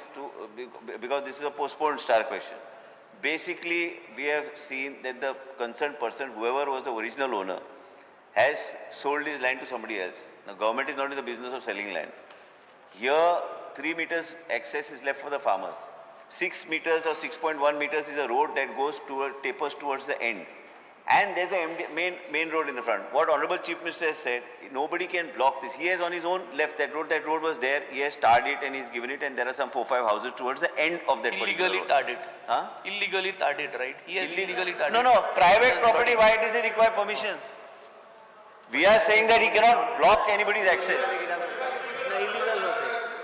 because this is a postponed star question. Basically, we have seen that the concerned person, whoever was the original owner, has sold his land to somebody else. Now, government is not in the business of selling land. Here, 3 meters access is left for the farmers. 6 meters or 6.1 meters is a road that goes toward, tapers towards the end. And there's a main road in the front. What Honorable Chief Minister has said, nobody can block this. He has on his own left that road. That road was there. He has tarred it and he's given it, and there are some 4-5 houses towards the end of that particular Illegally road. tarred it. Huh? Illegally tarred it, right? He has illegally tarred No, it. no. Private property, why does he require permission? We are saying that he cannot block anybody's access.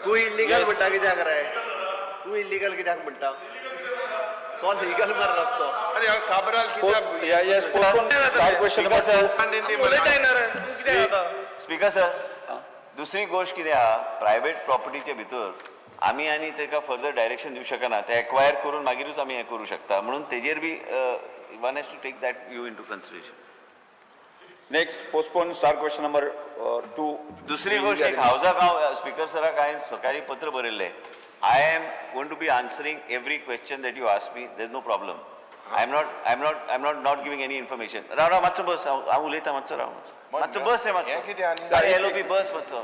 तू illegal म्हणटा कित्याक रे? तू illegal कित्याक म्हणटा? तो legal मर रस्तो. अरे काबराल कित्याक? Yes, postpone star question number 2. Speaker sir, दुसरी गोष्ट कितें आहा, प्रायवेट प्रॉपर्टीचे भितर आमी आनी ताका फर्दर डायरेक्शन दिवं शकना, ते एक्वायर करून मागीरूच आमी हें करूं शकता, म्हणून तेजेर बी one has to take that view into consideration. Next, postpone star question number 2. दुसरी गोष्ट एक हावजाक हांव स्पीकर सराक हांवें सकाळीं पत्र बरयल्लें. I am going to be answering every question that you ask me. There is no problem. I am not giving any information. राव राव मातसो बस, हांव उलयतां, मातसो राव, मातसो बस रे, मातसो. अरे एलओपी बस, मातसो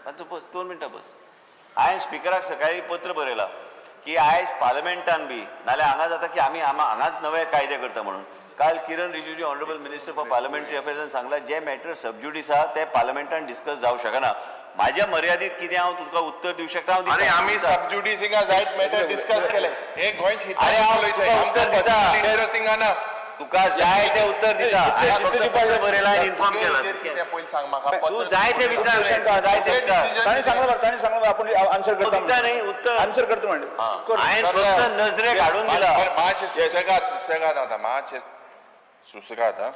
मातसो बस, 2 मिनटां बस. हांवें स्पिकराक सकाळीं पत्र बरयलां की आयज पार्लमेंटान बी नाल्यार हांगा जाता की आमी हांगाच नवे कायदे करता म्हणून. काल Kiren Rijiju honourable minister for parliamentary अफेर्सान सांगला जे मॅटर सबज्युडीस आहा ते पार्लमेंटान डिस्कस जावं शकना. माझ्या मर्यादीत कितें हांव तुका उत्तर दिवं शकता हांव. अरे आमी सबज्युडीस हिंगा जायत मॅटर डिस्कस केले. हे गोंयच अरे हांव तुका उत्तर दिता, तुका जाय तें उत्तर दिता. पत्र बरयलां आनी इन्फॉर्म केलां. तूं जाय तें विचार, जाय तें विचार. तांणी सांगलां बरें, तांणी सांगलां आपूण आन्सर करता. दिता न्ही उत्तर, आन्सर करता म्हणलें. हांवें फक्त नजरे काडून दिला. मातशें सुसेगाद, सुसेगाद आतां, मातशें सुसेगाद. हां,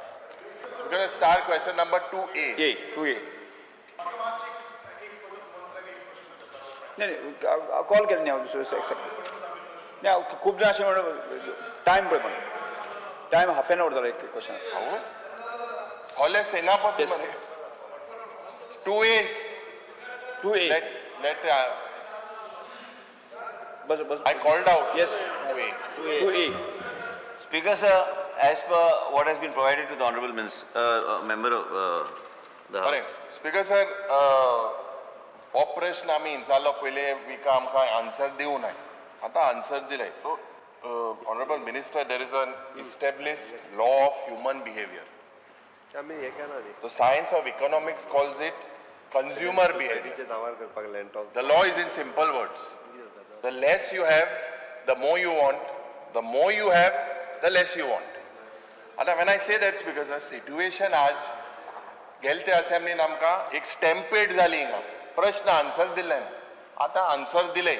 star question number 2A. A 2A. नाही नाही, कॉल केला न्ही हांव दुसरो एक्सेप्ट नाही. हांव खूब जाण अशें म्हणून टायम पळय म्हणून टायम हाफ एन our जालो एक क्वेश्चन. सगळे सेनापती मरे. 2A 2A late bus bus. I called out. Yes, 2A. 2A. Speaker sir, as per what has been provided to the honourable member of the बरें speaker sir, हो प्रश्न आमी विचारलो पयले विका, आमकां आन्सर दिवं नाय. आतां आन्सर दिले. So honourable minister, there is an established law of human behaviour. The science of economics calls it consumer behaviour. The law is in simple words. The less you have, the more you want. The more you have, the less you want. आतां when I say that's because the situation आज गेले ते असेंब्लीन आमकां एक स्टॅम्पेड जाली हिंगा. प्रश्न answer दिले, आतां आन्सर दिले.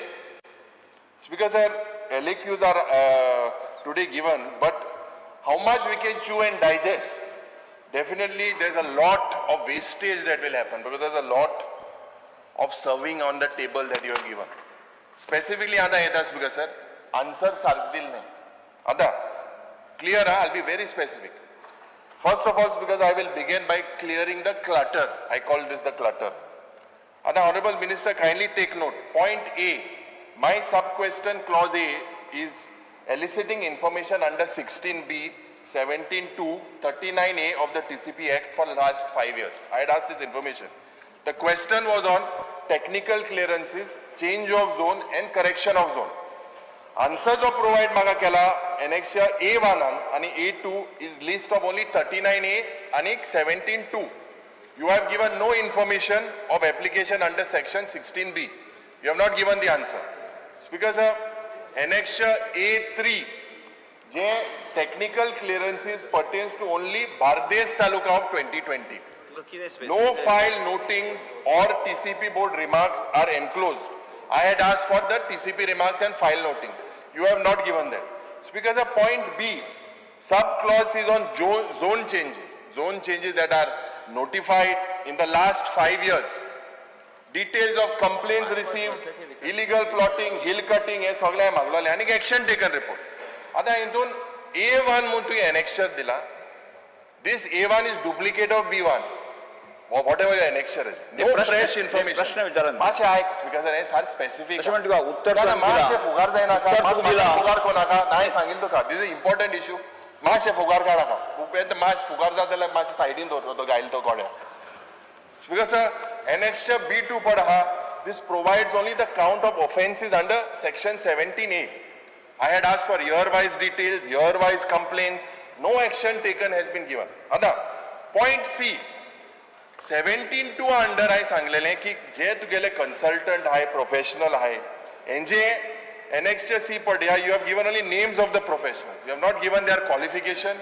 Speaker sir, LAQs are today given, but how much we can chew and digest? Definitely there's a lot of wastage that will happen because there's a lot of serving on the table that you have given. Specifically आतां येता speaker sir, answer सारकें दिलें न्ही. आतां clear आहा, I'll be very specific. First of all, because I will begin by clearing the clutter. I call this the clutter. And the Honorable Minister, kindly take note. Point A, my sub-question clause A is eliciting information under 16B, 17(2), 39A of the TCP Act for the last 5 years. I had asked this information. The question was on technical clearances, change of zone and correction of zone. Answer जो provide म्हाका केला annexure A1 आनी A2 is list of only 39A आनी 17(2). You have given no information of application under section 16B. You have not given the answer. Speaker sir, annexure A3 J technical clearances pertains to only Bardez taluka of 2020. No file notings or TCP board remarks are enclosed. I had asked for the TCP remarks and file notings. You have not given that. Speaker sir, point B, sub clause is on zone changes. Zone changes that are notified in the last 5 years. Details of complaints received, illegal plotting, hill cutting, हे सगळें मागलेलें आनी action taken report. आतां हितून A1 म्हूण तुवें annexure दिला. This A1 is duplicate of B1. Whatever your annexure is. No fresh information. प्रश्न विचारा. मातशें आयक स्पीकर सर, हें सारकें स्पेसिफीक. तशें म्हणटा तुका उत्तर मातशें फुगार जायनाका, फुगार कोणाका नाय सांगीन तुका. This is important issue. मातशें फुगार काडनाका. मातशें फुगार जाता जाल्यार मातशें सायडीन दवर तो गायल तो गोड्या. Speaker sir, annexure B2 पड आहा. This provides only the count of offences under section 17A. I had asked for year-wise details, year-wise complaints. No action taken has been given. आतां point C, 17(2 under हांवें सांगलेलें की जे तुगेले consultant आहाय, professional आहाय, हेंजे annexure C पडया. You have given only names of the professionals. You have not given their qualification,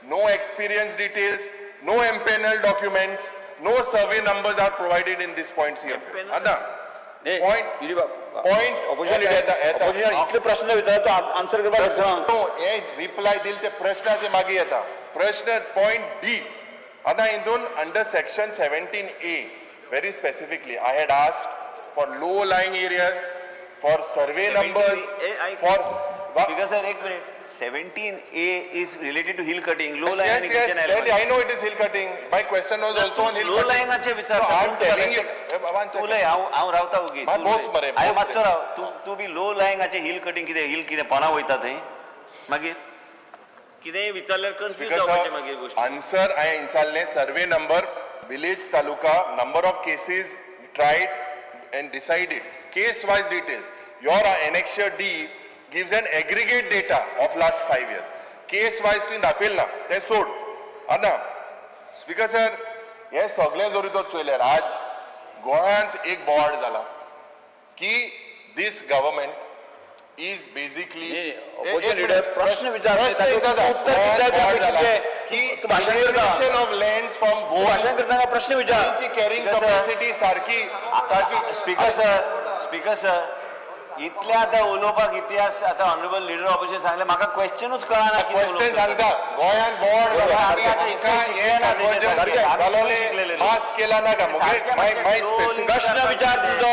no experience details, no empanel documents, no survey numbers are provided in this point C. आतां point point opposition इतले प्रश्न विचारता तो answer करपाक शकना. हे reply दिल ते प्रश्नाचे मागीर येता. प्रश्न पॉयंट डी. आतां हितून under section 17A very specifically I had asked for low lying areas, for survey numbers, for speaker sir एक minute. 17A is related to hill cutting low lying Yes, yes, yes, I know it is hill cutting. My question was also on hill low cutting. लायंगाचे विचार No, I am telling you. One second. उलय हांव हांव रावता ओगी माय बोस मरे, हांवें बोस मातसो राव तूं तूं बी लो लायंगाचे हिल कटिंग कितें हिल कितें पोना वयता थंय मागीर कितेंय विचारल्यार कन्फ्यूज जावपाचें मागीर गोश्टी. आन्सर हांवें विचारलें survey number, village, taluka, number of cases tried and decided, case wise details. Your annexure D gives an aggregate data of last 5 years. Case wise तुवें दाखयल ना तें सोड. आतां स्पीकर सर, हे सगळें जरी तर चोयल्यार आज गोंयांत एक बोवाळ जाला की this government is basically opposition leader प्रश्न विचार उत्तर की भाशण ऑफ लँड फ्रॉम गोवा भाशण करतना प्रश्न विचार कॅरिंग कॅपॅसिटी सारकी सारकी. स्पीकर सर, स्पीकर सर, इतले आतां उलोवपाक इतिहास आतां ऑनरेबल लिडर ऑपोजिशन सांगलें म्हाका क्वेश्चनूच कळना. क्वेश्चन सांगता गोंयांत बोवाळ जाला, मास्क केला नाका. प्रश्न विचार तुजो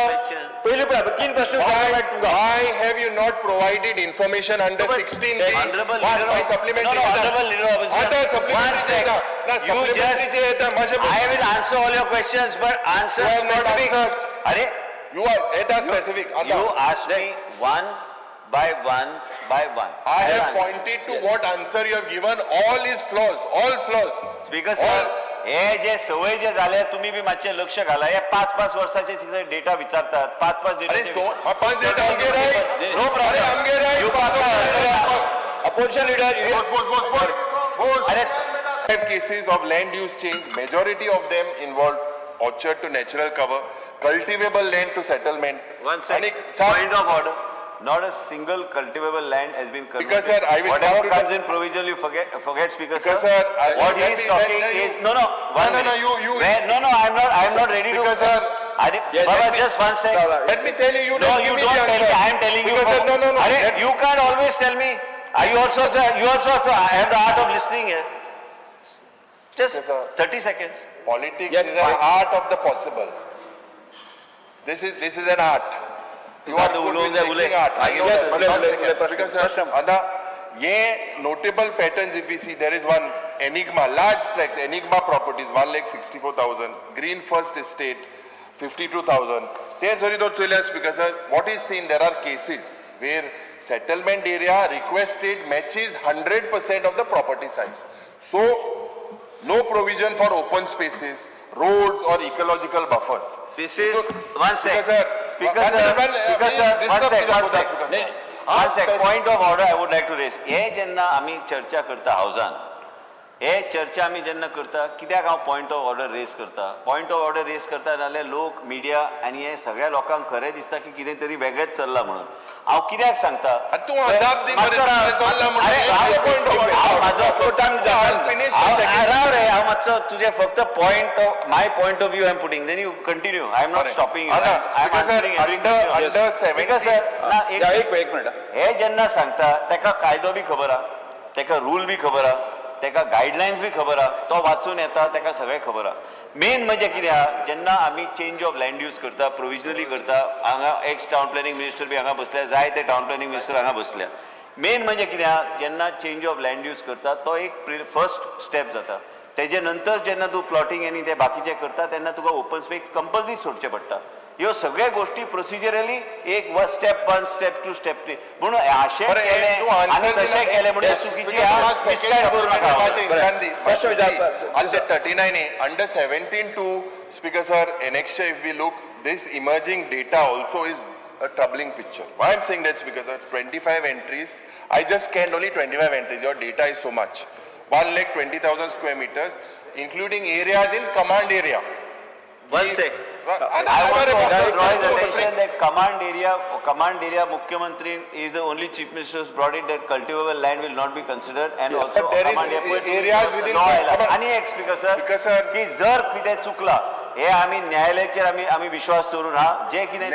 पयलीं पळय तीन प्रश्न विचार तुका. Why have you not provided information under 16B? Honorable Why leader of- supplementary? No, no, honorable leader of opposition. आता One supplementary sec. येता. ना, You supplementary just- जे येता, मातशें I will answer all your questions, but answer You have not specific. answered. अरे, You are येता specific. आता you ask me one by one by one. I will have answer. pointed to what answer you have given. All is flaws. All flaws. Speaker sir, All. हे जे सवय जे झाले तुम्ही बी मातशें लक्ष घाला. हे पाच पाच वर्साचे डेटा विचारतात, पाच पाच अरे सो पाच डेटा आमगे राईट. नो अरे आमगे राईट. अपोजिशन लिडर बोल बोल बोल बोल. अरे Five cases of land use change, majority of them involved orchard to natural cover, cultivable land to settlement. One second. Point of order. Not a single cultivable land has been converted. Because sir, I will whatever come to comes in provisional, you forget, Speaker Because sir. sir, what he is talking is no, no. One No, no, minute. you. Where, no, no. I'm not ready to. Because sir, yes, Baba, just one second. Let me tell you, you no, don't you give me don't the tell me. answer. I am telling you. Because sir, no, no, no. Arey, you can't always tell me. Are you also, sir, you also have the art of listening here. Just Yes, sir. 30 seconds. Politics Yes, is an art of the possible. This is an art. You are good with making art. I know Yes, that, but ule, one ule, second. ule, prashna, Because sir, prashna. Ada, ye notable patterns if we see, there is one Enigma, large tracts, Enigma properties, 1,64,000, Green First Estate, 52,000. There, sorry, though, because sir, what is seen, there are cases where settlement area requested matches 100% of the property size. So, no provision for open spaces, roads or ecological buffers. This is, one sec. Speaker sir, Speaker sir, Speaker sir, one sec, one sec. One sec, point of order I would like to raise. हे जेन्ना आमी चर्चा करता हावजान, हे चर्चा आमी जेन्ना करता, कित्याक हांव पॉयंट ऑफ ऑर्डर रेज करता? पॉयंट ऑफ ऑर्डर रेज करता जाल्यार लोक, मिडिया आनी हे सगळ्या लोकांक खरें दिसता की कितें तरी वेगळेंच चल्लां म्हणून. हांव कित्याक सांगता? तूं अजाप दी मरे, चल्लां म्हणून. राव रे, हांव मातसो तुजें फक्त point of my point of view I am putting, then you continue. I am not stopping you. I am answering. Sir, ना एक मिनिट. हे जेन्ना सांगता ताका कायदो बी खबर आहा, ताका रूल बी खबर आहा, ताका गायडलायन्स बी खबर आहा, तो वाचून येता, ताका सगळें खबर आहा. मेन म्हणजे कितें आहा, जेन्ना आमी चेंज ऑफ लँड यूज करता, प्रोविजनली करता, हांगा एक्स टावन प्लॅनिंग मिनिस्टर बी हांगा बसल्या, जाय ते टावन प्लॅनिंग मिनिस्टर हांगा बसल्या. मेन म्हणजे कितें आहा, जेन्ना चेंज ऑफ लँड यूज करता तो एक फर्स्ट स्टेप जाता. तेजे नंतर जेन्ना तूं प्लॉटिंग आनी ते बाकीचें करता तेन्ना तुका ओपन स्पेस कंपल्सरी सोडचें पडटा. ह्यो सगळ्यो गोश्टी प्रोसिजरली एक step 1, step 2, step 3 म्हणून अशें केलें आनी तशें केलें म्हणून चुकीचें मिसगायड करूं नाका. Under 39A, under 17(2), Speaker sir, annexure, if we look, this emerging data also is a troubling picture. Why I'm saying that, Speaker sir, 25 entries, I just scanned only 25 entries, your data is so much. 1,20,000 square meters, including areas in command area. One sec. I want to also draw his attention that command area Mukhyamantri is the only chief minister who's brought it that cultivable land will not be considered, and yes, also but there command is area areas within. आणि एक speaker sir, की जर कितें चुकला हे आमी न्यायालयाचेर आमी विश्वास दवरून हा, जे कितें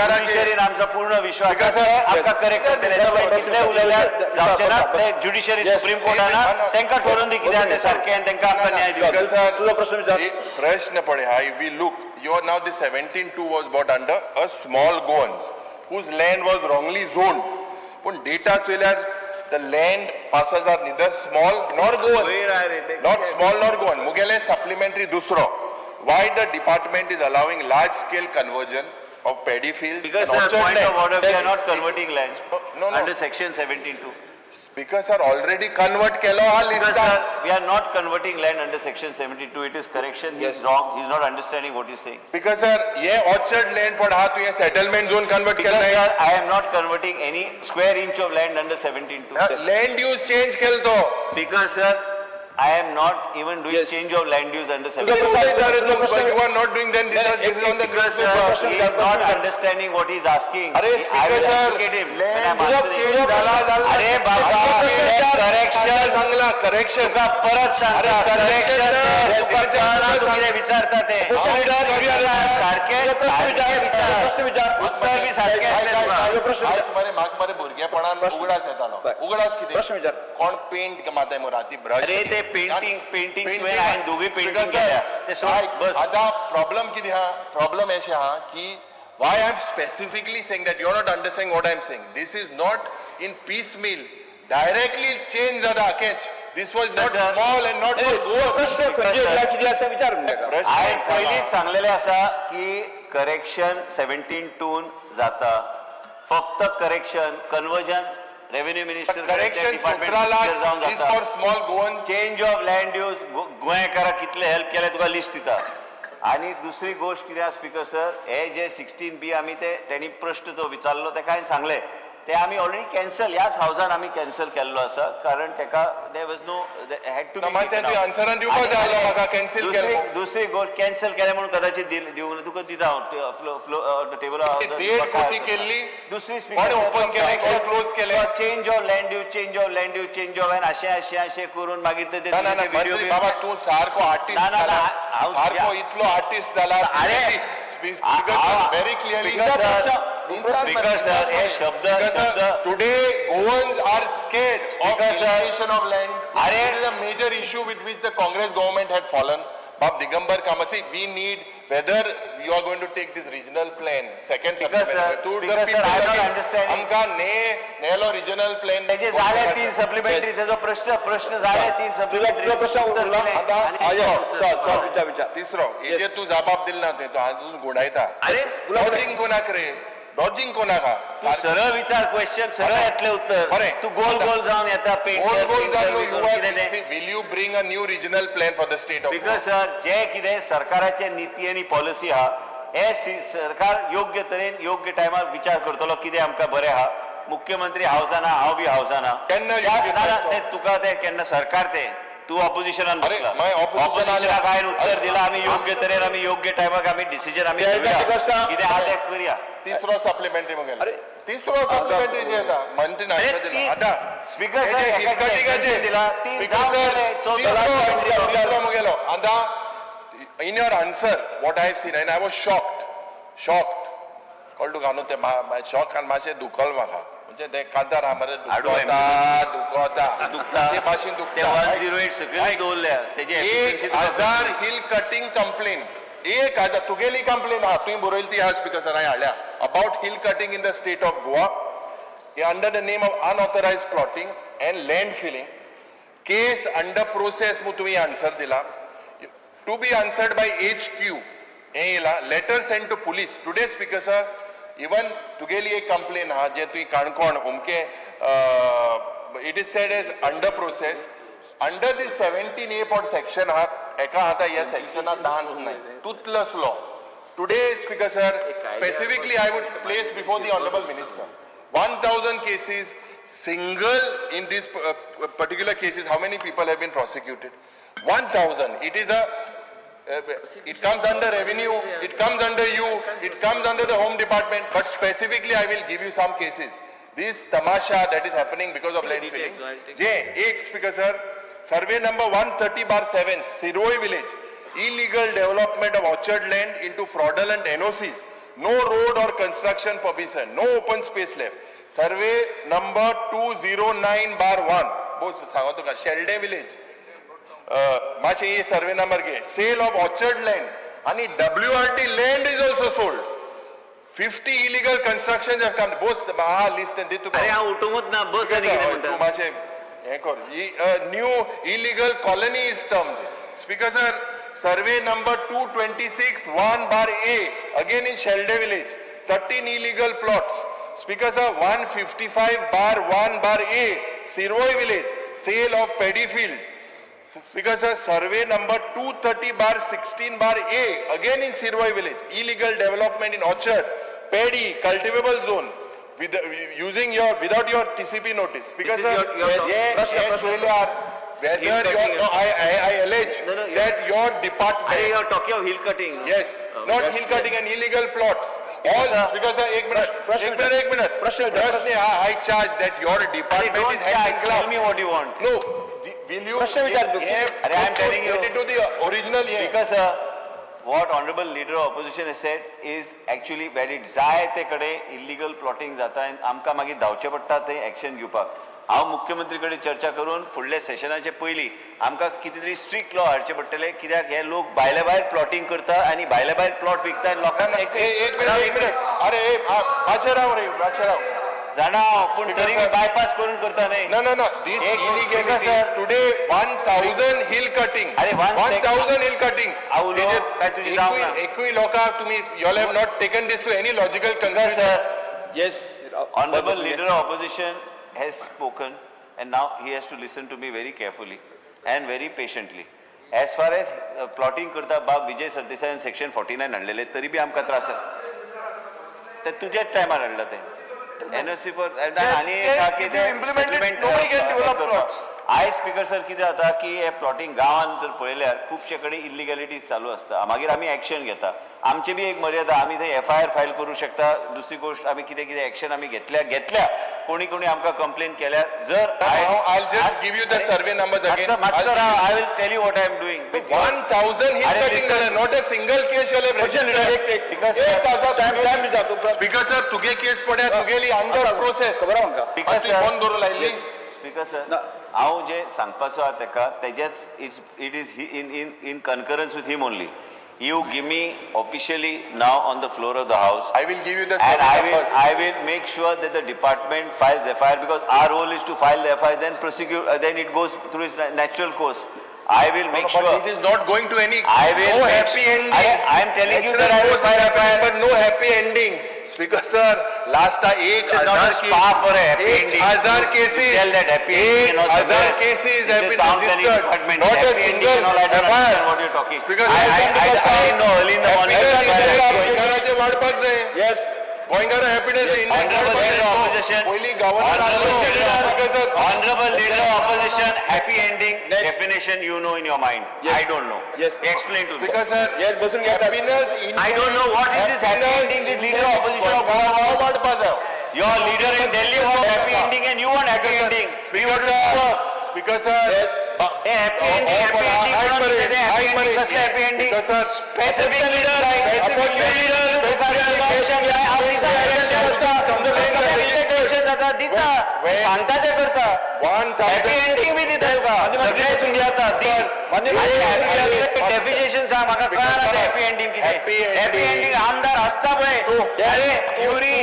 ज्युडिशरीन आमचो पूर्ण विश्वास आमकां करेक्ट करतले. कितले उलयल्यार जावचें ना, ते ज्युडिशरी सुप्रीम कोर्टान तांकां ठरोवन दी कितें आहा तें सारकें आनी तांकां आमकां न्याय दिवचो. तुजो प्रश्न विचार. प्रश्न पळय हा, if we look, you are now the 17(2) was bought under a small Goans whose land was wrongly zoned. पूण data चोयल्यार the land parcels are neither small nor Goan. Not small nor Goan. मुगेले supplementary दुसरो, why the department is allowing large scale conversion of paddy field? Because sir, point of order, we are not converting land. No, no. Under section 17(2). Speaker sir, already convert केलो हा Because लिस्टान. Sir, we are not converting land under section 72. It is correction. He is wrong. He is not understanding what he is saying. Speaker sir, हे orchard land पण हा तुवें settlement zone convert Because केलं. Sir, I am not converting any square inch of land under 17(2). Land use change केलो तो. Because sir, I am not even doing change of land use under 17. You are not doing then this is on the Because sir, he is not understanding what he is asking. अरे I speaker will sir, educate him when I am तुझं answering. change झाला झाला. अरे बाबा, correction सांगला correction. तुका परत सांगता, correction correction तुका sir. कळना तूं कितें विचारता तें. सारकें सारकें विचार, उत्तर बी सारकें येतलें तुका. आयज मरे म्हाका मरे भुरगेपणान उगडास येतालो. उगडास कितें? प्रश्न विचार. कोण पेंट मारताय मरे राती ब्रश. अरे ते पेंटिंग पेंटिंग तुवें हांवें दोगूय पेंटिंग केल्या ते सोड बस. आतां प्रॉब्लम कितें आहा? प्रॉब्लम अशें आहा की why I am specifically saying that you are not understanding what I am saying. This is not in piecemeal, directly change जाता catch. This was not Sir. Small and not for Goa. प्रश्न खंयचे येयला कितें आसा विचार म्हणटा ताका. हांवें पयलींच सांगलेलें आसा की करेक्शन 17(2) जाता. फक्त correction, conversion revenue minister correction 17 lakh जावन is जाता. For small Goan. Change of land use गोंयकाराक कितले हेल्प केले तुका लिस्ट दिता. आनी दुसरी गोश्ट कितें आसा स्पीकर सर, हे जे 16B आमी ते तेणी प्रश्न जो विचारलो तेका हांवें सांगलें ते आमी ऑलरेडी कॅन्सल ह्याच हावजान आमी कॅन्सल केल्लो आसा, कारण तेका there was no had to ना, मात तें तुवें आन्सरान दिवपाक जाय आसलो म्हाका, cancel केलें म्हणून. दुसरी गोश्ट कॅन्सल केलें म्हणून कदाचित दिवंक तुका दिता हांव फ्लो फ्लो टेबल. 1.5 कोटी केल्ली, दुसरी कोणें open केलें, कोणें close केलें? Change of land use, change of land use, change of land अशें अशें अशें करून मागीर ते ना ना ना व्हिडिओ मंत्री बाबा तूं सारको आर्टिस्ट ना, ना, जाला. ना, हांव सारको इतलो आर्टिस्ट जाला. अरे, very clearly. Speaker sir, हे शब्द शब्द Today Goans are scared of Speaker sir. Delineation of land. अरे. This is a major issue with which the Congress government had fallen. Bab Digambar Kamath, see, we need, whether you are going to take this regional plan, second Speaker sir, supplementary, to the Speaker sir, I am not people, understanding. आमकां नेलो regional plan त्याचे झाले 3 supplementary, त्याचो प्रश्न प्रश्न झाले 3 supplementary. तुजो प्रश्न उरला. चल चल विचार विचार. तिसरो हेजेर तूं जबाब दिल ना, तुवें तूं अजून गुंडायता. अरे डॉजिंग कोणाक रे? डॉजिंग कोणाक हा? तू सरळ विचार क्वेश्चन, सरळ येतले उत्तर. बरें. तू गोल गोल जावन येता. गोल गोल जावन you painter are, will you bring a new regional plan for the state of because sir, जे कितें सरकाराचे नीती आनी पॉलिसी आहा हे सरकार योग्य तरेन योग्य टायमार विचार करतलो कितें आमकां बरें आहा. मुख्यमंत्री हावजाना, हांव बी हावजाना. केन्ना योग्य ना ना तो? ते तुका ते केन्ना सरकार ते तू ऑपोजिशनान अरे, बसला. मागीर opposition ऑपोजिशनाक हांवें उत्तर अरे, दिलां. आमी योग्य तरेन आमी योग्य टायमाक आमी डिसिजन आमी ते घेवया. एका कितें आहा तें करया. तिसरो सप्लिमेंटरी मुगेलो. अरे. तिसरो सप्लिमेंटरी जे येता मंत्री अरे, नायक दिला. आतां स्पीकर सर, हे जे एका हिलकटिंगाचे दिला, तीन स्पीकर जावन सर, गेले, चवथो तिसरो तिसरो मुगेलो. आतां in your answer what I have seen and I was shocked, shocked कळ्ळें तुका न्हू तें शॉक आनी मातशें दुखल म्हाका. म्हणजे ते कांतार आहा मरे, आडू दुखता दुखता दुखता. ते भाशेन ते दुखता. 108 सकयल दवरल्या तेजी एक efficiency तुका हजार हिल कटिंग कंप्लेन, 1000 तुगेली कंप्लेन आहा, तुवें बरयली ती आहा स्पीकर सर, हांवें हाडल्या about hill cutting in the state of Goa under the name of unauthorised plotting and land filling, case under process म्हूण तुवें आन्सर दिला, to be answered by HQ हें येयला, letter send to police today. Speaker sir, even तुगेली एक complain आहा जे तुवें काणकोण अमके, it is said as under process under this 17A pot section आहा. एका आतां ह्या सेक्शनाक दान नाय, toothless law. Today speaker sir, specifically I would place before the honourable minister 1000 cases single in this particular cases, how many people have been prosecuted? 1000. It is a it comes under revenue, it comes under you, it comes under the home department, but specifically I will give you some cases. This tamasha that is happening because of land filling. J, ek speaker sir, survey number 130/7, Siroi village, illegal development of orchard land into fraudulent NOCs, no road or construction permission, no open space left. Survey number 209/1, Bose सांगो तुका, Shelde village, मातशें हे survey number घे, sale of orchard land आणि WRT land is also sold. 50 illegal construction have come. Bose आहा list दी तुका. अरे हांव उठोवंकच ना, बस आनी कितें तूं म्हणटा. मातशें हें कर. New illegal colony is termed. Speaker sir, survey number 226 1/A, again in Shelde village, 13 illegal plots. Speaker sir, 155/1/A, Sirvoy village, sale of paddy field. Speaker sir, survey number 230/16/A, again in Sirvoy village, illegal development in orchard, paddy, cultivable zone, with using your without your TCP notice. Speaker This is sir, your whether Hill your, cutting. No, I allege No, no, that your department. अरे, you are talking of hill cutting. Yes, not yes, hill cutting and illegal plots. All because sir, एक minute, एक minute, एक minute. प्रश्न प्रश्न हा, I charge that your अरे department don't is hand charge, in glove. Tell me what you want. No, will you? प्रश्न विचार तू. अरे, I am telling you. Get into the original here. Because sir, what honorable leader of opposition has said is actually valid. जाय ते कडेन illegal plotting जाता आनी आमकां मागीर धांवचें पडटा थंय एक्शन घेवपाक. हांव मुख्यमंत्री कडेन चर्चा करून फुडल्या सेशनाचे पयलीं आमकां कितें तरी स्ट्रिक्ट लॉ हाडचे पडटले, कित्याक हे लोक भायले भायर प्लॉटिंग करता आनी भायले भायर प्लॉट विकता आनी लोकांक एक मिनट, एक मिनट. अरे, मातशें राव रे, मातशें राव. जाणा हांव, पूण तरी बायपास करून करता न्ही. No, no, no. This illegality today 1000 hill cutting. अरे, 1000 hill cutting. हांव उलोवं काय तुजी जावंक ना? एकूय लोकांक तुमी you all have not taken this to any logical conclusion. Sir, yes. Honorable leader of opposition has spoken and now he has to listen to me very carefully and very patiently. As far as plotting करता बाब Vijay सरदेसायान section 49 हाडलेले तरी बी आमकां त्रास आसा. ते तुज्याच टायमार हाडला ते एनओसी फॉर आनी if you implement it, nobody can develop plots. आयज स्पीकर सर कितें जाता की हे प्लॉटिंग गांवांत जर पळयल्यार खुबशे कडेन इल्लिगॅलिटीज चालू आसता, मागीर आमी एक्शन घेता. आमची बी एक मर्यादा, आमी थंय एफआयआर फायल करूं शकता. दुसरी गोश्ट आमी कितें कितें एक्शन आमी घेतल्या घेतल्या कोणी कोणी आमकां कंप्लेन केल्यार जर I'll just give you the survey numbers again. मातसो राव, I will tell you what I am doing. 1000 hill cutting जालें, not a single case you have registered. Because time दिता तूं. Because sir, तुगे केस पड्या तुगेली अंडर प्रोसेस. खबर आहा म्हाका. Because बंद दवरून लायिल्ली. स्पीकर सर, हांव जें सांगपाचो आहा तेका तेजेच it's it is in in in concurrence with him only. You give me officially now on the floor of the house. I will give you the And survey numbers. I will make sure that the department files FIR, because our role is to file the FIR, then prosecute, then it goes through its natural course. I will make But sure. it is not going to any. I will No make happy ending. I am telling you Natural that I will course is file happening, FIR. But no happy ending. Speaker sir, last एक It is not a हजार spa for a happy एक ending. हजार To cases. tell that happy ending and all the एक हजार rest. cases It's have the been town planning registered. department. Not a Happy ending single and all, I don't FIR. understand what you're talking. Speaker I, sir, I, I didn't know early in the morning. Happiness that's why I index was going. गोंयकाराचें वाडपाक जाय. Yes. गोंयकारा happiness index Honorable वाडपाक leader of जाय. opposition. पयलीं governor Honorable leader of opposition, happy ending, Next. Definition you know in your mind. Yes. I don't know. Yes. Explain to me. Speaker sir, Yes, बसून घे. happiness I don't know what is this happy ending, this leader of opposition of Goa wants. वाडपाक जाय. Your leader in Delhi wants happy ending and you want happy ending. Speaker sir, Speaker sir. Yes. Hey, happy ending, happy ending, म्हणून कितें तें happy ending, कसलें happy ending? Speaker sir, Specific leader, specific leader, जाता दिता, सांगता ते करता, happy ending बी दिता तुका, सगळें बसून घेता दी. डेफिनेशन सांग म्हाका, कळना तें हॅपी एंडिंग कितें. हॅपी एंडिंग आमदार आसता पळय, अरे युरी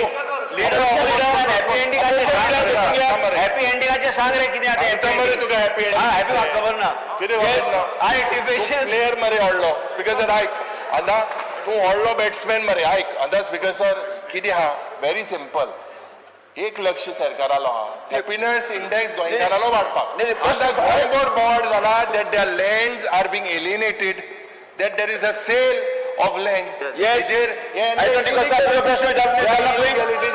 लिडर हॅपी एंडिंगाचें सांग, हॅपी एंडिंगाचें सांग रे कितें आतां. सांगता मरे तुका happy ending. हा, हॅपी म्हाका खबर ना. कितें खबर ना? I definition player मरे व्हडलो. स्पीकर सर आयक, आतां तूं व्हडलो बॅट्समॅन मरे, आयक आतां. स्पीकर सर, कितें आहा, व्हेरी सिंपल, एक लक्ष सरकारालो आहा हॅपिनस इंडेक्स गोंयकारालो वाडपाक. नाही, नाही, आतां गोंयभर बोवाळ जाला that their lands are being alienated, that there is a sale of land. Yes. I don't think sir, तुझा प्रश्न विचार. I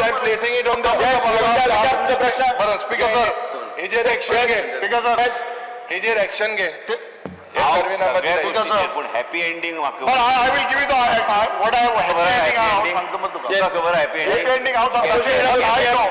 am placing it on the Yes, विचार विचार तुझा प्रश्न. बरं स्पीकर सर, हेजेर एक्शन घे. स्पीकर सर, हेजेर एक्शन घे. हे सर्वे नंबर सगळ्या दिला. गोष्टीचेर, पूण हॅपी एंडिंग म्हाका But I will give you the what I have खबर happy ending happy हांव ending? सांगता मग तुका. तुका खबर happy Happy ending? Ending हांव सांगता. I know.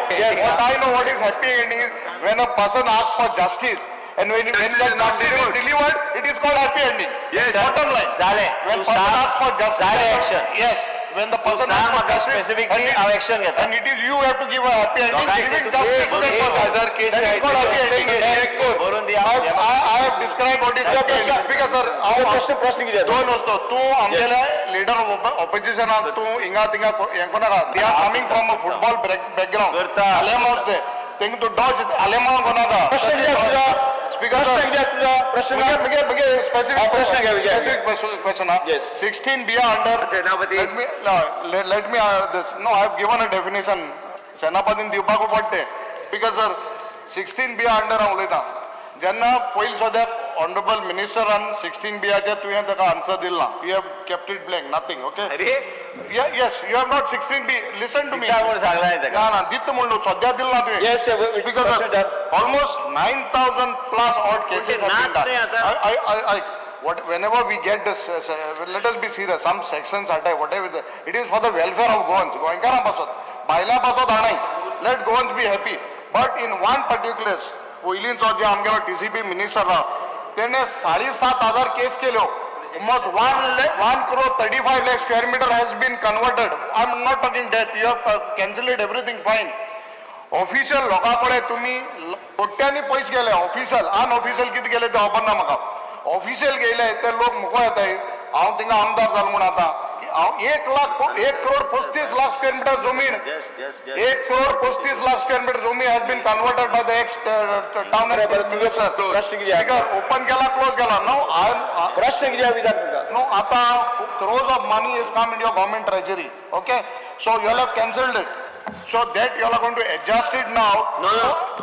What I know what is happy ending is when a person asks for justice and when Justice that is not justice is delivered. delivered, it is called happy ending. Yes. Bottom line. जालें. When तूं person सांग. asks for justice. जालें action. Yes. When the तूं person सांग asks for म्हाका justice specifically, and it- हांव action घेता. And it is you have to give a happy ending, लोकांक giving तूं justice to that एक person. हजार case That is called happy ending. Check कर. बरोवन दी. I have describe what is happening. Speaker sir, हांव प्रश्न प्रश्न कितें आसा? दोन वस्तू तूं आमगेले लिडर ऑफ ऑपोजिशनाक तूं हिंगा थिंगा हें करनाका. They are coming from a football background. करता. आलेमाव ते तेंका तूं डॉज आलेमाव करनाका. प्रश्न कितें आसा तुजो? स्पीकर प्रश्न कितें आसा तुजो? प्रश्न मुगे मुगे मुगे स्पेसिफिक प्रश्न घे, घे. Specific question. Yes. 16 B under Senapati. Let me this no I have given a definition. सेनापतीन दिवपाकू पडटे. स्पीकर सर, 16 बी अंडर हांव उलयतां. जेन्ना पयलीं सद्याक ऑनरेबल मिनिस्टरान 16 बियाचेर तुवें ताका आन्सर दिल ना. You have kept it blank, nothing. Okay. अरे Yes, you have not 16 B. Listen to me. दिता म्हूण सांगलां हांवें ताका. ना ना, दिता म्हणून सद्या दिल ना तुवें. Yes, sir, Speaker प्रश्न sir, done. Almost 9,000 plus odd cases have been नाच done. न्ही आतां. I, what, whenever we get this, let us be serious, some sections are there, whatever, it is for the welfare of Goans, गोंयकारां पासत, भायल्यां पासत हाणाय, let Goans be happy. But in one particular, पयलींचो जे आमगेलो TCP minister आहा, तेणे 7,500 केस केल्यो. Almost 1 crore 35 lakh square meter has been converted. I am not talking that, you have cancelled it, everything fine. Official लोकां कडेन तुमी कोट्यांनी पयशे गेले. ऑफिशियल, अनऑफिशियल कितें गेले ते खबर ना म्हाका. ऑफिशियल गेले ते लोक मुखार येताय. हांव थिंगा आमदार जालो म्हूण आतां की हांव 1 लाख 1 करोड 35 लाख स्क्वेअर मिटर जमीन, Just, just, just. 1 crore 35 lakh square meter जमीन has been converted by the ex town बरें, बरें, तुजो प्रश्न कितें आसा? स्पीकर, ओपन केला, क्लोज केला. नो, I प्रश्न कितें आसा विचार तुका. No, आता crores of money has come in your government treasury. Okay, so you all have cancelled it. So that you all are going to adjust it now. No.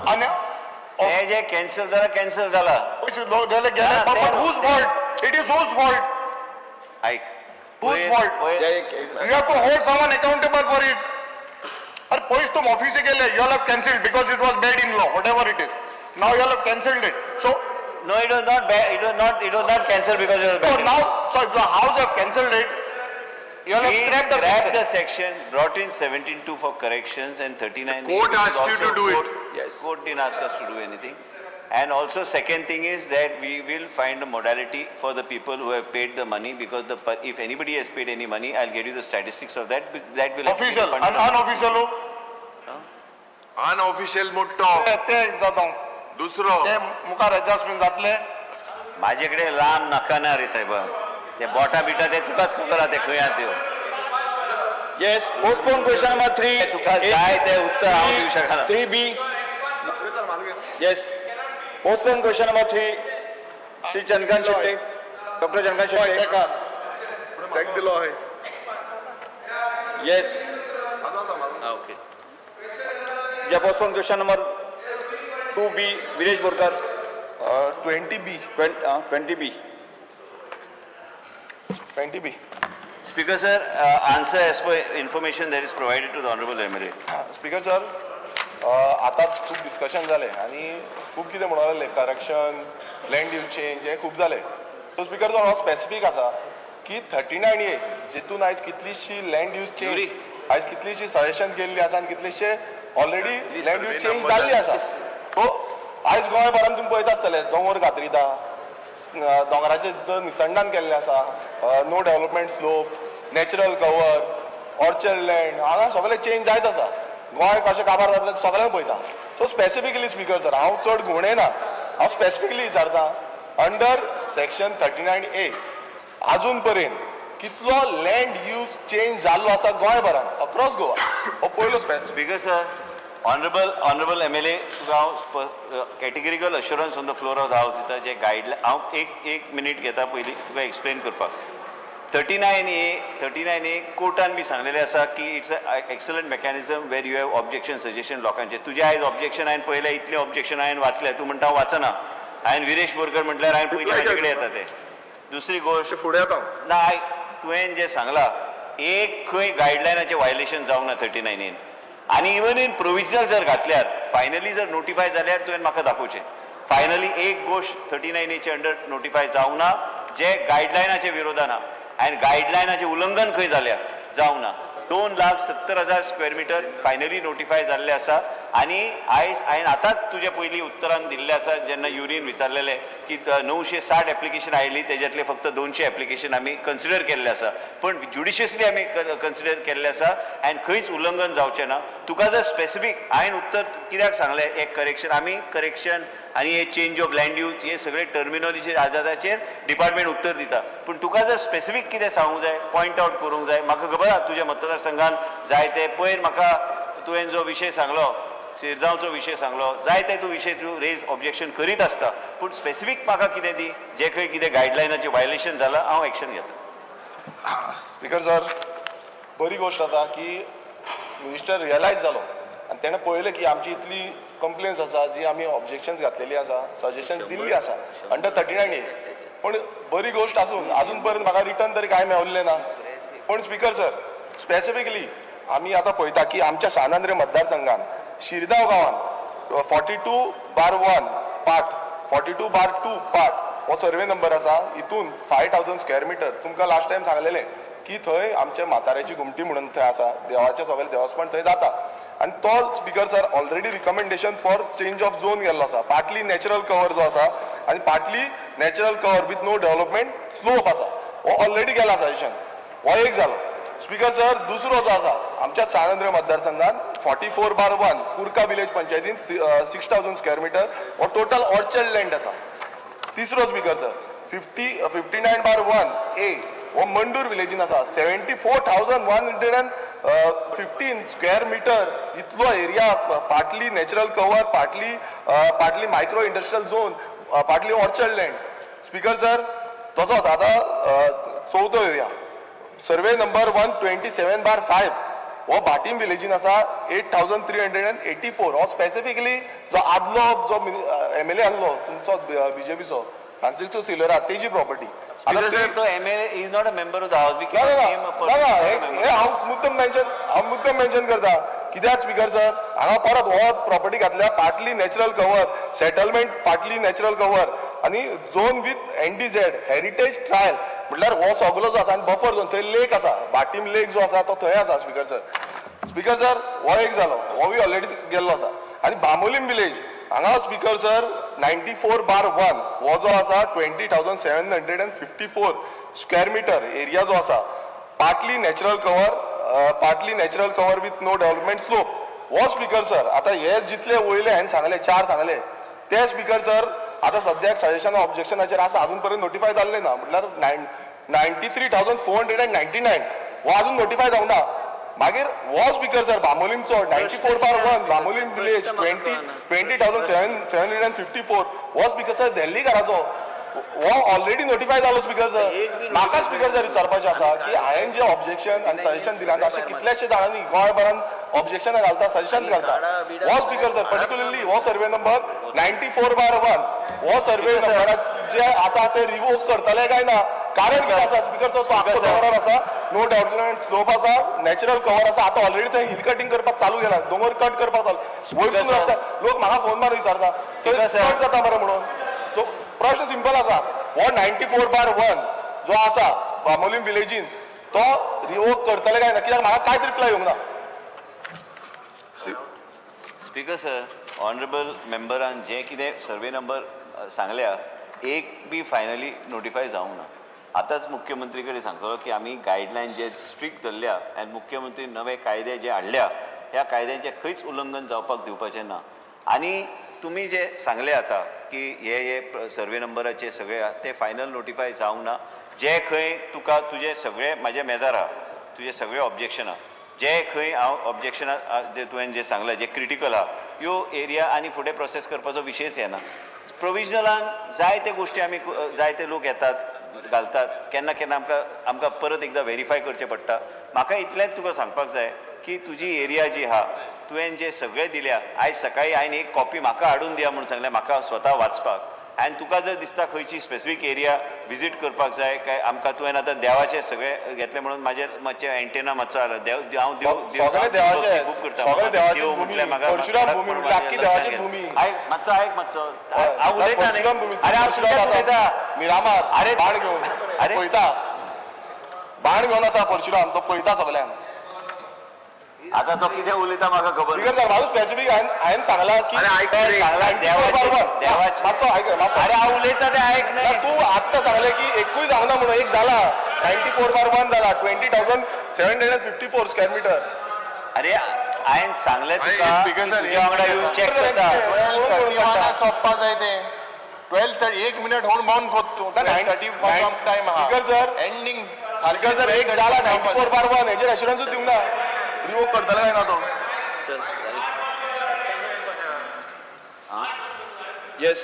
आणि हे जे cancel जाला, cancel जाला. पैसे लोक गेले गेले. ना, But ते- whose fault? It is whose fault? ऐक. Whose fault? You have to hold someone accountable for it. अरे पैसे तुम ऑफिस गेले. You all have cancelled because it was bad in law, whatever it is. Now you all have cancelled it. So No, it was not bad. It was not cancelled because it was so bad. now, so if the house have cancelled it, you all have We scrapped the scrapped section. The section, brought in 17(2) for corrections and 39. Court is asked you also to do it. Yes. Court didn't ask us to do anything. And also second thing is that we will find a modality for the people who have paid the money, because if anybody has paid any money, I'll get you the statistics of that. That will have to be Official funded. And unofficial हो? Unofficial मोठो. ते ते जाता. दुसरो. ते मुखार adjustment जातले. माझ्याकडे लांब नका ना रे साहेबा. ते बोटा बिटा ते तुकाच खबर आहा ते खंय आहा त्यो. Yes, postpone question number 3. तुका जाय ते उत्तर हांव दिवं शकना. 3B. Yes, postpone question number 3. Shri Chandrakant Shetye, doctor Chandrakant Shetye. ताका टॅक दिलो आहे. Yes. Okay. Yeah, postpone question number 2B, Viresh Borkar. 20B. 20B. 20B. Speaker sir, answer as per information that is provided to the honourable MLA. Speaker sir, आतां खूब discussion जालें आनी खूब कितें म्हणून लागले, करेक्शन, लँड यूज चेंज, हें खूब जालें. सो स्पीकर सर, हो स्पेसिफीक आसा की 39A जितून आयज कितलीशी लँड यूज चेंज, आयज कितलीशी सजेशन केल्ली आसा आनी कितलेशे ऑलरेडी लँड यूज चेंज जाल्ली आसा. सो आयज गोंयभरान तुमी पळयता आसतले, दोंगर कातरिता, दोंगराचेर निसंडान केल्लें आसा, no development slope, natural cover, orchard land, हांगा सगळें चेंज जायत आसा. गोंय कशें काबार जाता तें सगळ्यांक पळयता. सो स्पेसिफिकली स्पीकर सर, हांव चड घुंवडयना, हांव स्पेसिफिकली विचारता, अंडर सेक्शन 39A आजून पर्यंत कितलो लँड यूज चेंज जाल्लो आसा गोंयभरान, अक्रॉस गोवा? हो पयलो Speaker sir, honourable MLA, तुका हांव categorical assurance on the floor of the house दिता. जे गायडलायन, हांव एक एक मिनीट घेता पयलीं तुका एक्सप्लेन करपाक. 39A कोर्टान बी सांगलेलें आसा की it's a excellent mechanism where you have objection, suggestion लोकांचे. तुजें आयज ऑब्जेक्शन हांवें पळयलें, इतलें ऑब्जेक्शन हांवें वाचलें, तूं म्हणटा हांव वाचना. हांवें विरेश बोरकर म्हटल्यार हांवें पयलीं म्हाजे कडेन येता तें. दुसरी गोश्ट फुडें येता. ना, आयक, तुवें जें सांगलां, एक खंय गायडलायनाचें वायलेशन जावंक ना 39Aन. आनी इवन इन प्रोविजनल जर घातल्यार, फायनली जर नोटिफाय जाल्यार तुवें म्हाका दाखोवचें. फायनली एक गोश्ट 39Aचे अंडर नोटिफाय जावंक ना जे गायडलायनाच्या विरोधान आहा आनी गायडलायनाचें उल्लंघन खंय जाल्या, जावंक ना. 2,70,000 स्क्वेअर मिटर फायनली नोटिफाय जाल्ले आसा. आनी आयज हांवें आतांच तुज्या पयलीं उत्तरान दिल्लें आसा, जेन्ना युरीन विचारलेलें की 960 एप्लिकेशन आयली, तेज्यातले फक्त 200 एप्लिकेशन आमी कन्सिडर केल्ले आसा, पण ज्युडिशियसली आमी कन्सिडर केल्ले आसा आनी खंयच उल्लंघन जावचें ना. तुका जर स्पेसिफीक हांवें उत्तर कित्याक सांगलें, एक करेक्शन आमी करेक्शन आनी हे चेंज ऑफ लँड यूज हे सगळे टर्मिनॉलॉजी आदाराचेर डिपार्टमेंट उत्तर दिता. पूण तुका जर स्पेसिफीक कितें सांगूंक जाय, पॉयंट आवट करूंक जाय, म्हाका खबर आहा तुज्या मतदारसंघान जाय ते पयर म्हाका तुवें जो विशय सांगलो, शिरगांवचो विशय सांगलो, जाय ते तूं विशय तूं रेज ऑब्जेक्शन करीत आसता, पूण स्पेसिफीक म्हाका कितें दी जे खंय कितें गायडलायनाचें वायलेशन जालां हांव एक्शन घेता. स्पीकर सर, बरी गोश्ट आसा की मिनिस्टर रियलायज जालो आनी तेणें पळयलें की आमची इतली कंप्लेन्स आसा जी आमी ऑब्जेक्शन्स घातलेली आसा, सजेशन दिल्ली आसा अंडर 39A. पूण बरी गोश्ट आसून आजून पर्यंत म्हाका रिटर्न तरी कांय मेवल्लें ना. पूण स्पीकर सर, स्पेसिफिकली आमी आतां पळयता की आमच्या सान आंद्रे मतदारसंघान शिरदांव गांवान 42/1 पार्ट 42/2 पार्ट हो सर्वे नंबर आसा. हितून 5000 स्क्वेअर मिटर तुमकां लास्ट टायम सांगलेलें की थंय आमच्या म्हाताऱ्याची घुमटी म्हणून थंय आसा, देवाचें सगळें देवस्पण थंय जाता आनी तो speaker sir already recommendation for change of zone गेल्लो आसा. पार्टली नॅचरल कवर जो आसा आनी partly natural cover with no development slope आसा, हो ऑलरेडी गेला सजेशन, हो एक जालो. स्पीकर सर, दुसरो जो आसा आमच्या सान आंद्रे मतदारसंघात 44/1 कुर्का विलेज पंचायतीन 6000 स्क्वेअर मिटर हो टोटल ऑर्चर्ड लँड आसा. तिसरो स्पीकर सर 59/1 ए हो मंडूर विलेजीन आसा, 74,115 स्क्वेअर मिटर इतलो area, partly natural cover, partly micro industrial zone, partly orchard land. Speaker sir, तसोच आतां चवथो एरिया सर्वे नंबर 127/5 हो भाटीम विलेजीन आसा, 8384 हो स्पेसिफिकली जो आदलो जो एमएलए आसलो तुमचो बीजेपीचो फ्रांसिस्को सिल्वेरा तेजी प्रॉपर्टी. तो MLA is not a member of the house. ना, हे हांव मुद्दम मेन्शन करता कित्याक स्पीकर सर, हांगा परत हो प्रॉपर्टी घातल्या partly natural cover settlement, partly natural cover आनी zone with NDZ heritage trail, म्हटल्यार हो सगलो जो आसा आनी बफर झोन, थंय लेक आसा, भाटीम लेक जो आसा तो थंय आसा. स्पीकर सर, स्पीकर सर हो एक जालो, होवूय ऑलरेडी गेल्लो आसा. आनी बांबोलीम विलेज हांगा स्पीकर सर 94/1 हो जो आसा 20,754 स्क्वेअर मिटर एरिया जो आसा, partly natural cover, partly natural cover with no development slope हो स्पीकर सर. आतां हे जितले वयले हांवें सांगले, चार सांगले ते स्पीकर सर आतां सद्याक सजेशन ऑब्जेक्शनाचेर आसा, आजून पर्यंत नोटिफाय जाल्ले ना. म्हटल्यार 93,499 हो आजून नोटिफाय जावंक ना. मागीर हो स्पीकर सर बांबोलीमचो 94/1 बांबोलीम विलेज 20,754 हो स्पीकर सर दिल्लीकाराचो हो ऑलरेडी नोटिफाय जालो. स्पीकर सर, म्हाका स्पीकर सर विचारपाचें आसा की हांवें जे ऑब्जेक्शन आनी सजेशन दिलां अशें कितल्याशे जाणांनी गोंयभरान ऑब्जेक्शनां घालता, सजेशन घालता. हो स्पीकर सर पर्टिक्युलरली हो सर्वे नंबर 94/1 हो सर्वे नंबराक जे आसा ते रिवोक करतले काय ना, कारण कितें आसा स्पीकर सर, तो आख्खो कवरार आसा, नो डेव्हलपमेंट स्लोप आसा, नॅचरल कवर आसा. आतां ऑलरेडी थंय हिल कटिंग करपाक चालू केला, दोंगर कट करपाक चालू, वयरसून रस्त्यार लोक म्हाका फोन मारून विचारता थंय कट जाता मरे म्हणून. सो प्रश्न सिंपल आसा, हो 94/1 जो आसा बांबोलीम विलेजीन तो रिवोक करतले काय ना, कित्याक म्हाका कांयच रिप्लाय येवंक ना. स्पीकर सर, ऑनरेबल मेंबरान जे कितें सर्वे नंबर सांगल्या एक बी फायनली नोटिफाय जावंक ना. आतांच मुख्यमंत्री कडेन सांगतलो की आमी गायडलायन जे स्ट्रिक्ट धरल्या आनी मुख्यमंत्री नवे कायदे जे हाडल्या ह्या कायद्यांचें खंयच उल्लंघन जावपाक दिवपाचें ना. आनी तुमी जे सांगले आतां की हे हे सर्वे नंबराचे सगळे ते फायनल नोटिफाय जावंक ना. जे खंय तुका तुजे सगळे म्हाजे मेजार आहा, तुजे सगळे ऑब्जेक्शन आहा, जे खंय हांव ऑब्जेक्शनां जे तुवें जे सांगलें जे क्रिटिकल आहा ह्यो एरिया आनी फुडें प्रोसेस करपाचो विशयच येना. प्रोविजनलान जायते गोश्टी आमी जायते लोक येतात घालतात, केन्ना केन्ना आमकां आमकां परत एकदां वेरीफाय करचें पडटा. म्हाका इतलेंच तुका सांगपाक जाय की तुजी एरिया जी आहा तुवें जे सगळे दिल्या, आयज सकाळी हांवें एक कॉपी म्हाका हाडून दिया म्हूण सांगलें म्हाका स्वता वाचपाक. आनी तुका जर दिसता खंयची स्पेसिफीक एरिया विजीट करपाक जाय काय आमकां, तुवें आतां देवाचें सगळें घेतलें म्हणून म्हाजेर मातशें एंटेना मातसो आयलो. देव हांव देव खूब करता, देव म्हटल्यार म्हाका आयक मातसो, आयक मातसो, हांव उलयता. अरे हांव उलयता मिरामार, अरे बाण घेवन, अरे पळयता बाण घेवन आसा परशुराम, तो पळयता सगल्यांक. आता तो कितें उलयता म्हाका खबर ना. म्हाजो स्पेसिफीक हांवें सांगलां की मातसो आयक, अरे हांव उलयता तें आयक न्हय. तूं आत्तां सांगलें की एकूय सांगना म्हणून, एक जाला 94/1 जाला 20,754 स्क्वेअर मिटर. अरे हांवें सांगलें तुका तुज्या वांगडा येवन चॅक करता. सोंपपा जाय तें 12:30 एक मिनट होऊन बावन खोद तूं. 12:30 टायम आहा sir ending. Speaker sir एक जाला 94/1 हेजेर एश्युरन्सूच दिवंक ना, रिवोक करतले काय ना तो. Yes.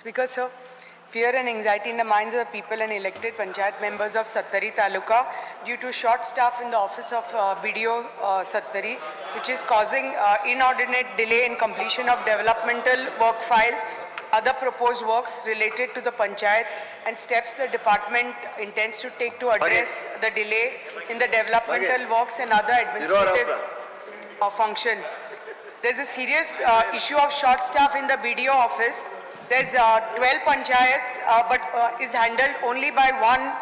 Speaker sir, fear and anxiety in the minds of the people and elected panchayat members of Sattari Taluka due to short staff in the office of BDO Sattari, which is causing inordinate delay in completion of developmental work files, other proposed works related to the panchayat, and steps the department intends to take to address the delay in the developmental works and other administrative functions. There's a serious issue of short staff in the BDO office. There's 12 panchayats, but is handled only by one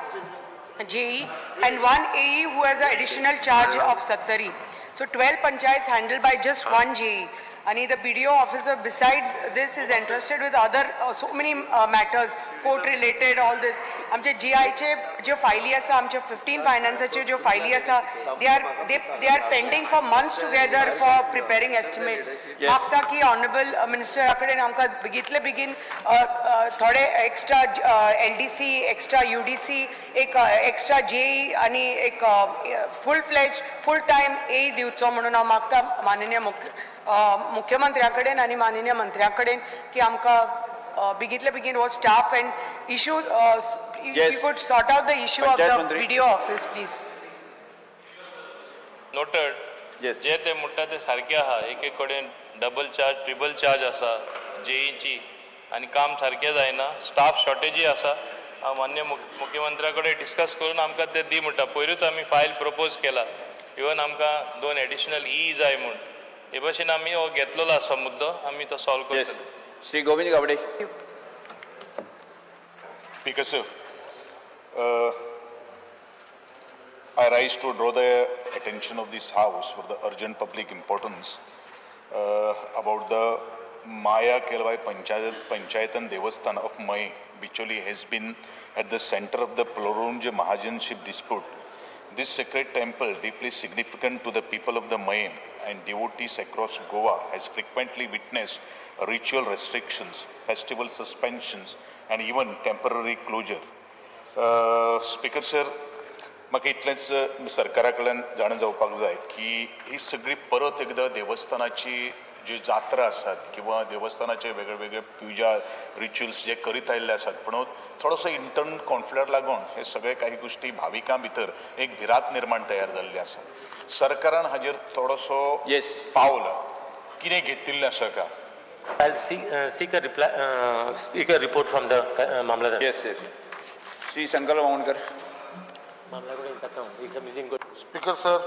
JE and one AE who has an additional charge of Sattari. So 12 panchayats handled by just one JE. And the BDO officer besides this is entrusted with other so many matters, court related, all this. आमचे GI चे ज्यो फायली आसा, आमचे 15 फायनान्साच्यो ज्यो फायली आसा, they are pending for months together for preparing estimates. मागता की ऑनरेबल मिनिस्टरा कडेन आमकां बेगीतले बेगीन थोडे extra LDC, extra UDC, एक एक्स्ट्रा जेई आनी एक full fledge full time AE दिवचो म्हणून हांव मागता माननीय मुख्यमंत्र्या कडेन आनी माननीय मंत्र्या कडेन की आमकां बेगीतले बेगीन हो staff and issue you could sort out the issue of the BDO office please. Noted. जे ते म्हणटा ते सारकें आहा. एक एक कडेन डबल चार्ज ट्रिपल चार्ज आसा जेईची आनी काम सारकें जायना, स्टाफ शॉर्टेजी आसा. हांव मान्य मुख्यमंत्र्या कडेन डिस्कस करून आमकां ते दी म्हणटा. पयरूच आमी फायल प्रपोज केला, इवन आमकां 2 एडिशनल ई जाय म्हूण. हे भाशेन आमी हो घेतलेलो आसा मुद्दो, आमी तो सॉल्व करतले. Shri Govind Gawade. Speaker sir, I rise to draw the attention of this house for the urgent public importance about the Maya Kelvai Panchayatan Devasthan of May, Bicholi has been at the center of the Plorunj Mahajanship dispute. This sacred temple, deeply significant to the people of the Mayem and devotees across Goa, has frequently witnessed ritual restrictions, festival suspensions, and even temporary closure. Speaker sir, म्हाका इतलेंच सरकारा कडल्यान जाणा जावपाक जाय की ही सगळी परत एकदां देवस्थानाची जी जात्रा आसात किंवा देवस्थानाचे वेगळे वेगळे पुजा रिच्युअल्स जे करीत आयिल्ले आसात, पूण थोडोसो इंटर्नल कॉन्फ्लिक्ट लागून हे सगळे काही गोश्टी भाविकां भितर एक भिरांत निर्माण तयार जाल्ली आसा. सरकारान हाजेर थोडोसो पावल कितें घेतिल्लें आसा का? I'll seek a reply, speaker report from the Mamlatdar. Yes, yes. Shri Shankar Wawankar. Speaker sir,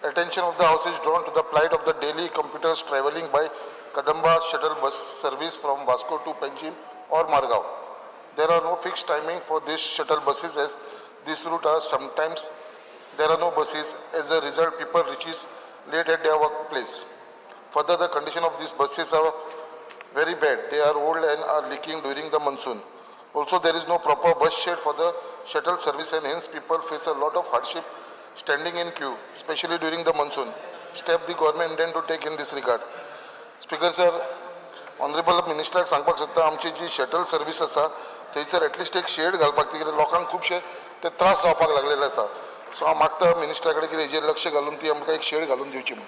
attention of the house is drawn to the plight of the daily commuters travelling by Kadamba shuttle bus service from Vasco to Panjim or Margao. There are no fixed timing for these shuttle buses as this route are sometimes there are no buses. As a result, people reaches late at their workplace. Further, the condition of these buses are very bad. They are old and are leaking during the monsoon. Also, there is no proper bus shed for the shuttle service and hence people face a lot of hardship standing in queue, especially during the monsoon. Step the government intend to take in this regard. Speaker sir, honorable minister सांगपाक सोदता आमची जी shuttle service आसा थंयसर at least एक shade घालपाक ती कित्याक लोकांक खुबशे ते त्रास जावपाक लागलेले आसा. सो हांव मागता मिनिस्टरा कडेन कितें हेजेर लक्ष घालून ती आमकां एक शेड घालून दिवची म्हूण.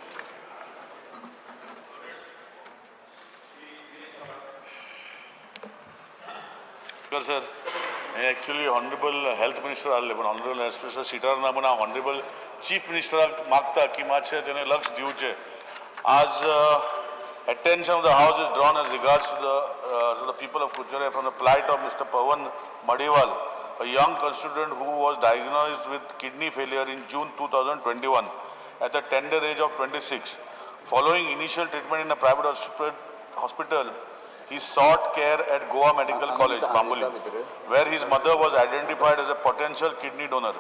Sir, actually honourable health minister आहले पण ऑनरेबल हेल्थ मिनिस्टर सिटार ना म्हूण हांव ऑनरेबल चीफ मिनिस्टराक मागता की मातशें तेणें लक्ष दिवचें. आज attention of the house is drawn as regards to the people of Curchorem from the plight of Mr. Pawan Madiwal, a young constituent who was diagnosed with kidney failure in June 2021 at the tender age of 26. Following initial treatment in a private hospital, he sought care at Goa Medical College, Bambolim, where his mother was identified as a potential kidney donor.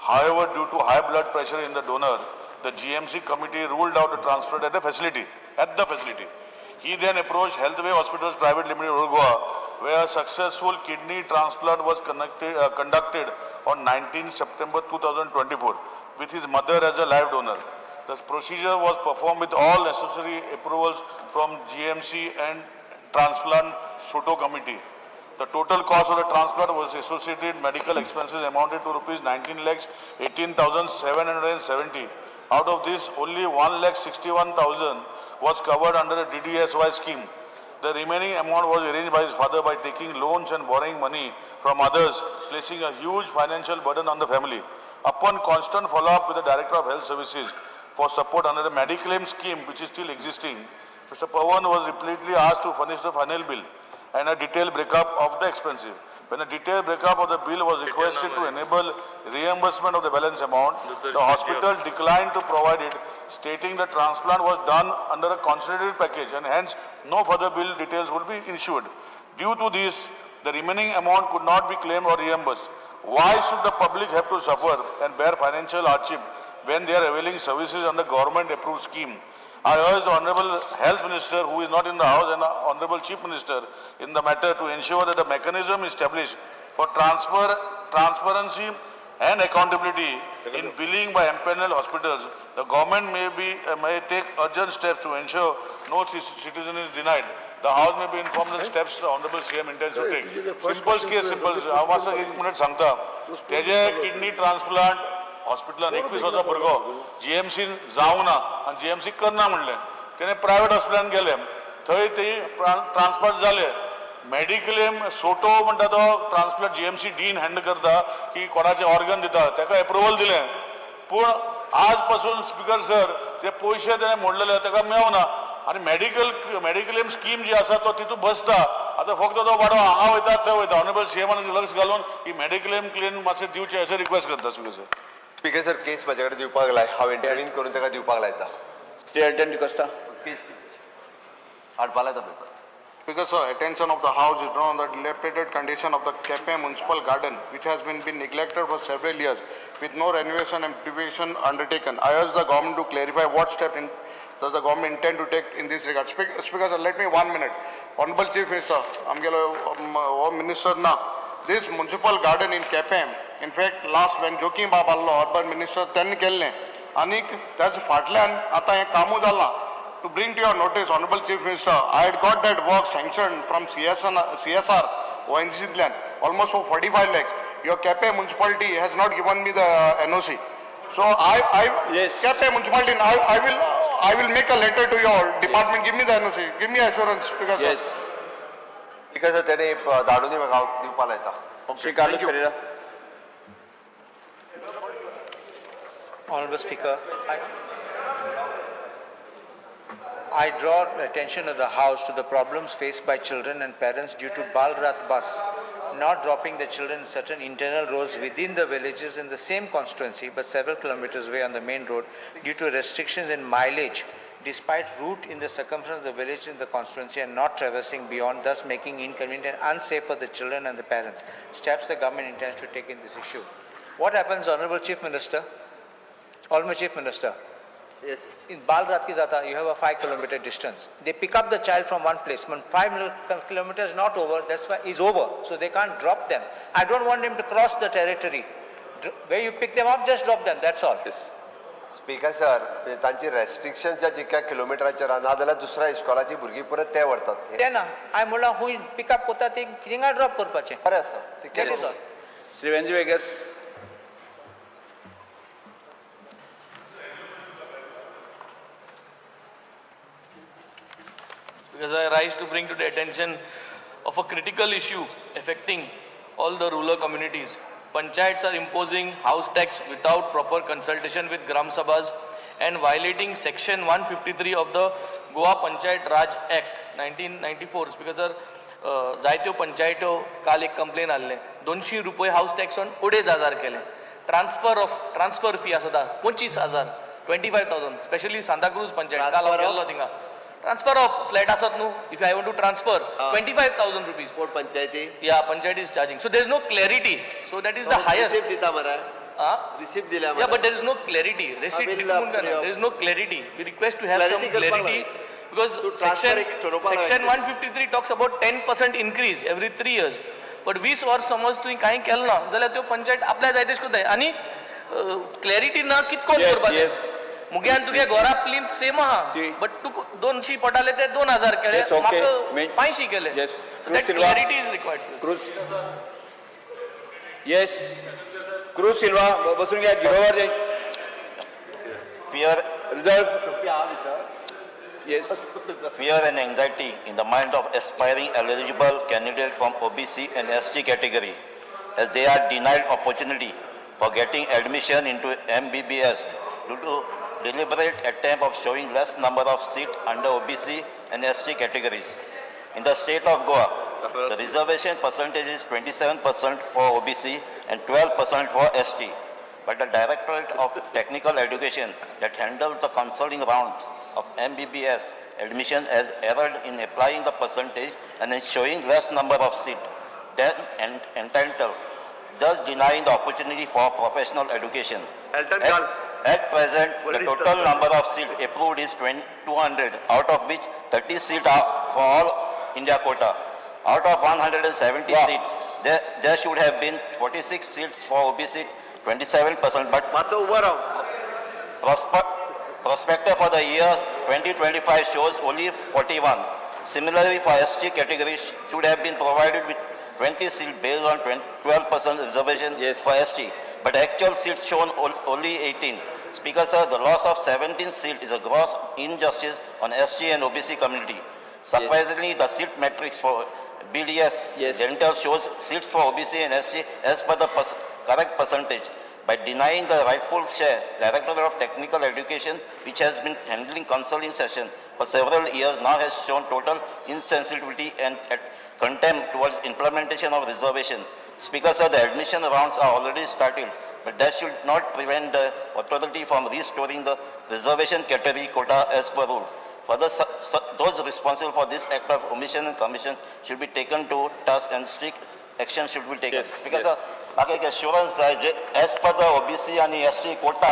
However, due to high blood pressure in the donor, the GMC committee ruled out a transplant at the facility. He then approached Healthway Hospitals Private Limited, Goa, where a successful kidney transplant was conducted on 19 September 2024. with his mother as a live donor. The procedure was performed with all necessary approvals from GMC and Transplant Soto Committee. The total cost of the transplant was associated medical expenses amounted to rupees 19,18,770. Out of this, only 1,61,000 was covered under the DDSY scheme. The remaining amount was arranged by his father by taking loans and borrowing money from others, placing a huge financial burden on the family. Upon constant follow-up with the Director of Health Services for support under the Mediclaim scheme, which is still existing, Mr. Pawan was repeatedly asked to furnish the final bill and a detailed breakup of the expenses. When a detailed breakup of the bill was requested to enable reimbursement of the balance amount, the hospital declined to provide it, stating the transplant was done under a consolidated package and hence no further bill details would be issued. Due to this, the remaining amount could not be claimed or reimbursed. Why should the public have to suffer and bear financial hardship when they are availing services under government approved scheme? I urge the Honorable Health Minister, who is not in the House, and the Honorable Chief Minister in the matter to ensure that a mechanism is established for transparency and accountability in billing by empaneled hospitals. The government may take urgent steps to ensure no citizen is denied. The House may be informed of the steps the Honorable CM intends to take. Simple case, simple. हांव मातसो एक minute सांगता. तेजे kidney transplant हॉस्पिटलान 21 वर्सां भुरगो जीएमसीन जावंक ना आनी जीएमसी करना म्हणलें, तेणें प्रायवेट हॉस्पिटलान गेले, थंय ती ट्रान्सप्लांट जाले. मेडिक्लेम सोटो म्हणटा तो ट्रान्सप्लांट जीएमसी डीन हँडल करता की कोणाचे ऑर्गन दिता, ताका एप्रुवल दिलें. पूण आज पासून स्पिकर सर ते पयशे तेणें मोडलेले ताका मेळना आनी मेडिक्लेम स्कीम जी आसा तो तितूंत बसता. आतां फक्त तो बाबडो हांगा वयता थंय वयता. ऑनरेबल सीएमान लक्ष घालून ही मेडिक्लेम क्लेम मातशें दिवचें अशें रिक्वेस्ट करता speaker sir. Speaker sir, case म्हाजे कडेन दिवपाक लाय, हांव इंटरवीन करून ताका दिवपाक लायता. श्री एल्टन डिकोस्टा हाडपा लायता paper. Speaker sir, attention of the House is drawn on the dilapidated condition of the Quepem Municipal Garden, which has been neglected for several years with no renovation and beautification undertaken. I urge the government to clarify what steps does the government intend to take in this regard. Speaker sir, let me 1 minute. Honorable Chief Minister, आमगेलो Minister na, this municipal garden in Quepem, in fact, last when Joaquim Bab आसलो urban minister तेन्ना केल्लें आनीक त्याच फाटल्यान आतां हें कामूय जालां. To bring to your notice, Honorable Chief Minister, I had got that work sanctioned from CSR, ONGC, almost for 45 lakhs. Your Quepem municipality has not given me the NOC. So yes. Quepem municipality, I will make a letter to your department. Yes. Give me the NOC. Give me assurance. Because yes. Because तेणे धाडून दिवपा लायता. Shri Carlos Ferreira. Honorable Speaker, I draw attention of the House to the problems faced by children and parents due to Balrath bus not dropping the children in certain internal roads within the villages in the same constituency but several kilometers away on the main road due to restrictions in mileage despite route in the circumference of the village in the constituency and not traversing beyond, thus making inconvenient and unsafe for the children and the parents. Steps the government intends to take in this issue. What happens, Honorable Chief Minister? Honorable Chief Minister, yes. In Balrath ki jata, you have a 5 kilometer distance. They pick up the child from one place. When 5 kilometers not over, that's why is over. So they can't drop them. I don't want them to cross the territory. Where you pick them up, just drop them. That's all. Yes. Speaker sir, तांची restriction ज्या जितक्या किलोमिटराचेर ना जाल्यार दुसऱ्या इस्कॉलाची भुरगीं परत ते व्हरतात. ते ना, हांवें म्हणलां खूंय पिकअप करता ती थिंगा ड्रॉप करपाचें. बरें आसा. Shri Venzy Viegas. Because I rise to bring to the attention of a critical issue affecting all the rural communities. Panchayats are imposing house tax without proper consultation with Gram Sabhas and violating section 153 of the Goa Panchayat Raj Act 1994. Because sir, जायत्यो पंचायत्यो काल एक complain आसले 200 रुपये house tax on 2,500 केले. Transfer fee आसता 25,000, 25,000, specially Santa Cruz panchayat काल हांव गेल्लो थिंगा. ट्रान्सफर ऑफ फ्लॅट आसत न्हू, if I want to transfer 25,000 rupees. कोण पंचायती? या panchayat is charging. So there is no clarity. So that is the highest. Receipt दिता मरे, रिसिप्ट दिल्या. Yeah, but there is no clarity. Receipt there is no clarity. We request to have some clarity because section 153 talks about 10% increase every 3 years. But 20 वर्स समज तुवें कांय केलें ना जाल्यार त्यो पंचायत आपल्या जाय तशें करताय. आनी क्लॅरिटी ना कितको करपाचें. मुग्यान तुगे घरा प्लिंथ सेम आहा, बट तुका 200 पडटाले ते 2000 केले, म्हाका 500 केले. Clarity is required. Cruz, yes, Cruz Silva बसून घ्या. झिरोवर Fear, reserve. Yes. Fear and anxiety in the mind of aspiring eligible candidates from OBC and ST category as they are denied opportunity for getting admission into MBBS due to deliberate attempt of showing less number of seats under OBC and ST categories. In the state of Goa, the reservation percentage is 27% for OBC and 12% for ST. But the Directorate of Technical Education that handled the counseling rounds of MBBS admission has erred in applying the percentage and in showing less number of seats than entitled, thus denying the opportunity for professional education. At present, the total number of seats approved is 200, out of which 30 seats are for all India quota. Out of 170 seats, there should have been 46 seats for OBC, 27%, but prospectus for the year 2025 shows only 41. Similarly, for ST categories should have been provided with 20 seats based on 12% reservation for ST, but actual seats shown only 18. Speaker sir, the loss of 17 seats is a gross injustice on ST and OBC community. Surprisingly, the seat matrix for BDS dental shows seats for OBC and ST as per the correct percentage. By denying the rightful share, Directorate of Technical Education, which has been handling counseling session for several years now, has shown total insensitivity and contempt towards implementation of reservation. Speaker sir, the admission rounds are already started, but that should not prevent the authority from restoring the reservation category quota as per rules. Further, those responsible for this act of omission and commission should be taken to task and strict action should be taken. Yes, because yes. म्हाका एक assurance जाय, as per the OBC आनी ST कोटा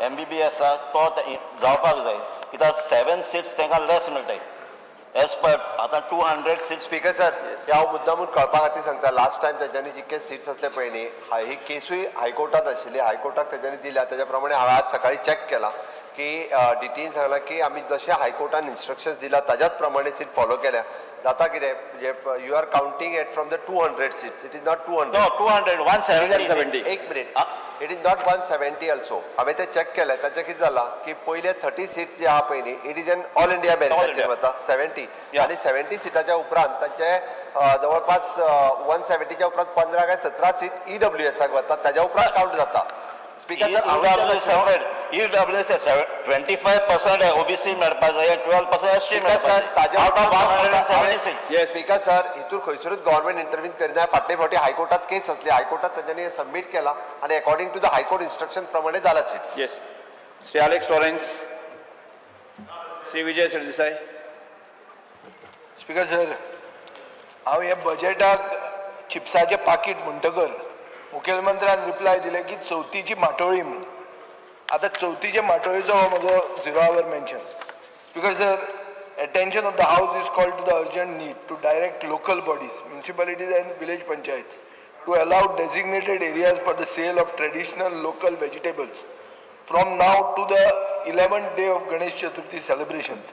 MBBS तो जावपाक जाय, कित्याक 7 seats तांकां less मेळटाय एज पर आतां 200 सीट्स. स्पीकर सर, हांव मुद्दामून कळपा खातीर सांगता, लास्ट टायम तेंच्यांनी जितके सीट्स आसले पळय न्ही, ही केसूय हायकोर्टात आशिल्ली, हायकोर्टाक तेंच्यांनी दिल्या. तेज्या प्रमाणे हांवें आज सकाळी चॅक केला की डीटीन सांगला की आमी जशें हायकोर्टान इन्स्ट्रक्शन्स दिला ताज्याच प्रमाणे सीट फॉलो केल्या. जाता कितें म्हणजे you are counting at from the 200 seats, it is not 200. No, 200, 170. एक minute, it is not 170 also. हांवें तें चॅक केलें, ताचें कितें जालां की पयले 30 सीट्स जे आहा पळय न्ही, it is an all India मेरिटाचेर वता 70, आनी 70 सिटाच्या उपरांत तांचे जवळपास 170च्या उपरांत 15 काय 17 सीट ईडब्ल्यूएसाक वता, ताज्या उपरांत कावंट जाता. Speaker sir, EWS 25% OBC मेळपाक जाय, 12% एसटी मेळपाक जाय. Out of 176. Speaker sir, हितूर खंयसरूच गव्हर्मेंट इंटरव्हीन करिना. फाटले फावटी हायकोर्टात केस आसली, हायकोर्टात तांच्यांनी सबमीट केला आनी according to the high court instruction प्रमाणे जाला seats. Yes. Shri Alex Lawrence, Shri Vijay Sardesai. Speaker sir, हांव हे बजेटाक चिप्साचें पाकीट म्हणटकर मुखेलमंत्र्यान रिप्लाय दिले की चवथीची माटोळी म्हणून. आतां चवथीचे माटोळीचो हो म्हजो zero hour mention. Speaker sir, attention of the house is called to the urgent need to direct local bodies, municipalities and village panchayats to allow designated areas for the sale of traditional local vegetables from now to the 11th day of Ganesh Chaturthi celebrations,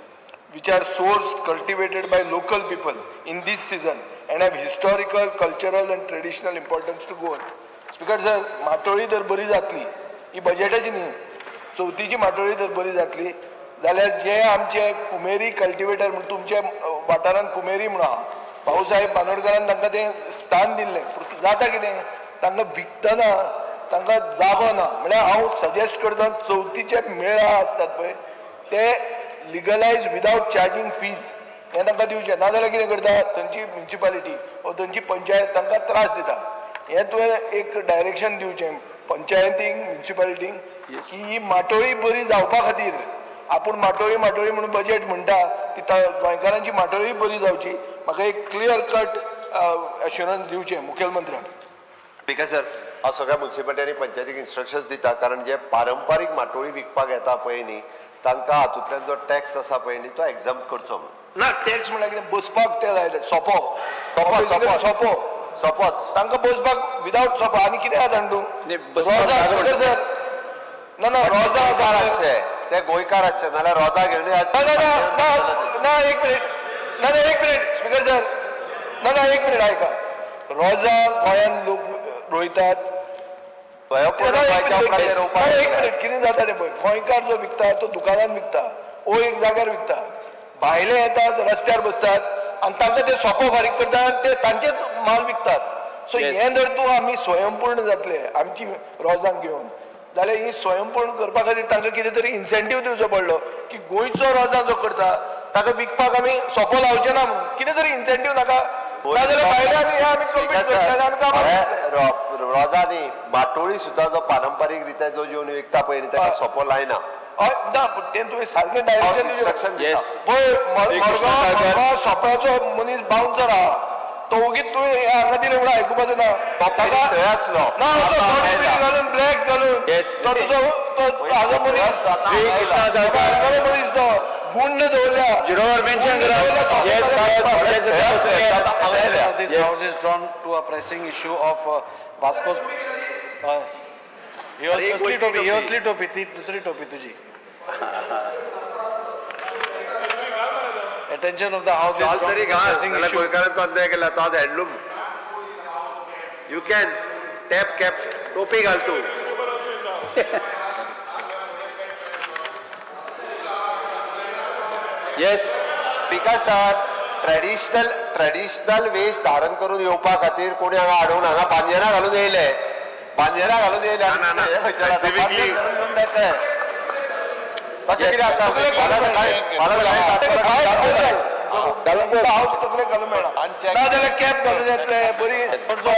which are sourced, cultivated by local people in this season and have historical, cultural and traditional importance to Goans. Speaker sir, माटोळी जर बरी जातली, ही बजेटाची न्ही, चवथीची माटोळी जर बरी जातली जाल्यार जे आमचे कुमेरी cultivator म्हण तुमच्या वाठारांत कुमेरी म्हणून आहा, भाऊसाहेब बांदोडकरान तांकां तें स्थान दिल्लें. जाता कितें, तांकां विकतना तांकां जागो ना. म्हळ्यार हांव सजेस्ट करता चवथीचे मेळा आसतात पळय ते लिगलायज विदावट चार्जींग फीज हें तांकां दिवचें. नाजाल्यार कितें करता, थंयची म्युनिसिपालिटी वा थंयची पंचायत तांकां त्रास दिता. हें तुवें एक डायरेक्शन दिवचें पंचायतींक, म्युनिसिपालिटींक की ही माटोळी बरी जावपा खातीर आपूण माटोळी माटोळी म्हणून बजेट म्हणटा ती गोंयकारांची माटोळी बरी जावची. म्हाका एक क्लियर कट एश्युरन्स दिवचें मुखेलमंत्र्यान. स्पीकर सर, हांव सगळ्या म्युनिसिपालिटी आनी पंचायतीक इन्स्ट्रक्शन्स दिता, कारण जे पारंपारीक माटोळी विकपाक येता पळय न्ही तांकां हातूंतल्यान जो टॅक्स आसा पळय न्ही तो एग्जाम करचो म्हणून. ना, टॅक्स म्हणल्यार कितें, बसपाक ते लायले सोपो सोपो सोपो सोपोच तांकां बसपाक विदावट सोपो. आनी कितें आसा जाणा तूं, स्पीकर सर, ना ना, रोजां गोंयकार आसा. आसचे, ते गोंयकार आसचे, नाल्यार रोजां घेवन ना ना ना ना ना, एक मिनिट. ना ना, एक मिनिट स्पीकर सर. ना ना, एक मिनिट आयका. रोजां गोंयान लोक रोयतात. स्वयंपूर्ण ना, एक गोंयच्या मिनिट, उपरांत ते ना, रोवपाक एक लागले. मिनिट. कितें जाता तें पळय, गोंयकार जो विकता तो दुकानान विकता ओ एक जाग्यार विकता. भायले येतात, रस्त्यार बसतात आनी तांकां ते सोपो फारीक करता आनी ते तांचेच माल विकतात. सो हें जर तूं आमी स्वयंपूर्ण जातले आमची रोजां घेवन जाल्यार ही स्वयंपूर्ण करपा खातीर तांकां कितें तरी इन्सेंटीव दिवचो पडलो की गोंयचो रोजां जो करता ताका विकपाक आमी सोपो लावचे ना म्हणून कितें तरी इन्सेंटीव नाका. नाजाल्यार भायले आमी हे आमी कम्पीट करतले आनी कामाक लागतले. रोजां न्ही, माटोळी सुद्दां जो पारंपारीक रित्या जो येवन विकता पळय न्ही, ताका सोपो लायना. हय ना, पूण तें तुवें सारकें डायरेक्शन दिवचें. इन्स्ट्रक्शन दिता. पळय, मडगांव सोप्याचो मनीस बाउन्सर आहा, तो ओगीच तुवें हें हांगा दिलें म्हणून आयकुपाचो ना. ताका थंय आसलो. ना, असो बॉडी बिडी घालून, ब्लॅक घालून तो तुजो तो हाजो मनीस, श्री कृष्णा साळकार. हांगालो मनीस तो गुंड दवरल्या. झिरो our mention करा. Yes. This house is drawn to a pressing issue of Vasco's. ही कसली टोपी? ही असली टोपी, ती दुसरी टोपी तुजी. Attention of the house is shawl drawn तरी to the घाल, pressing नाल्यार issue. गोंयकारांचो अन्याय केला. तो आज handloom, you can tap cap टोपी घाल तूं. Yes. Because sir, traditional वेश धारण करून येवपा खातीर कोणी हांगा हाडून हांगा बांदेरा घालून येयले, बांदेरा घालून येयले. ना, ना, specifically- तशें कितें आसा? हांव तकलेक घालून मेळना, नाजाल्यार कॅप घालून येतले बरी.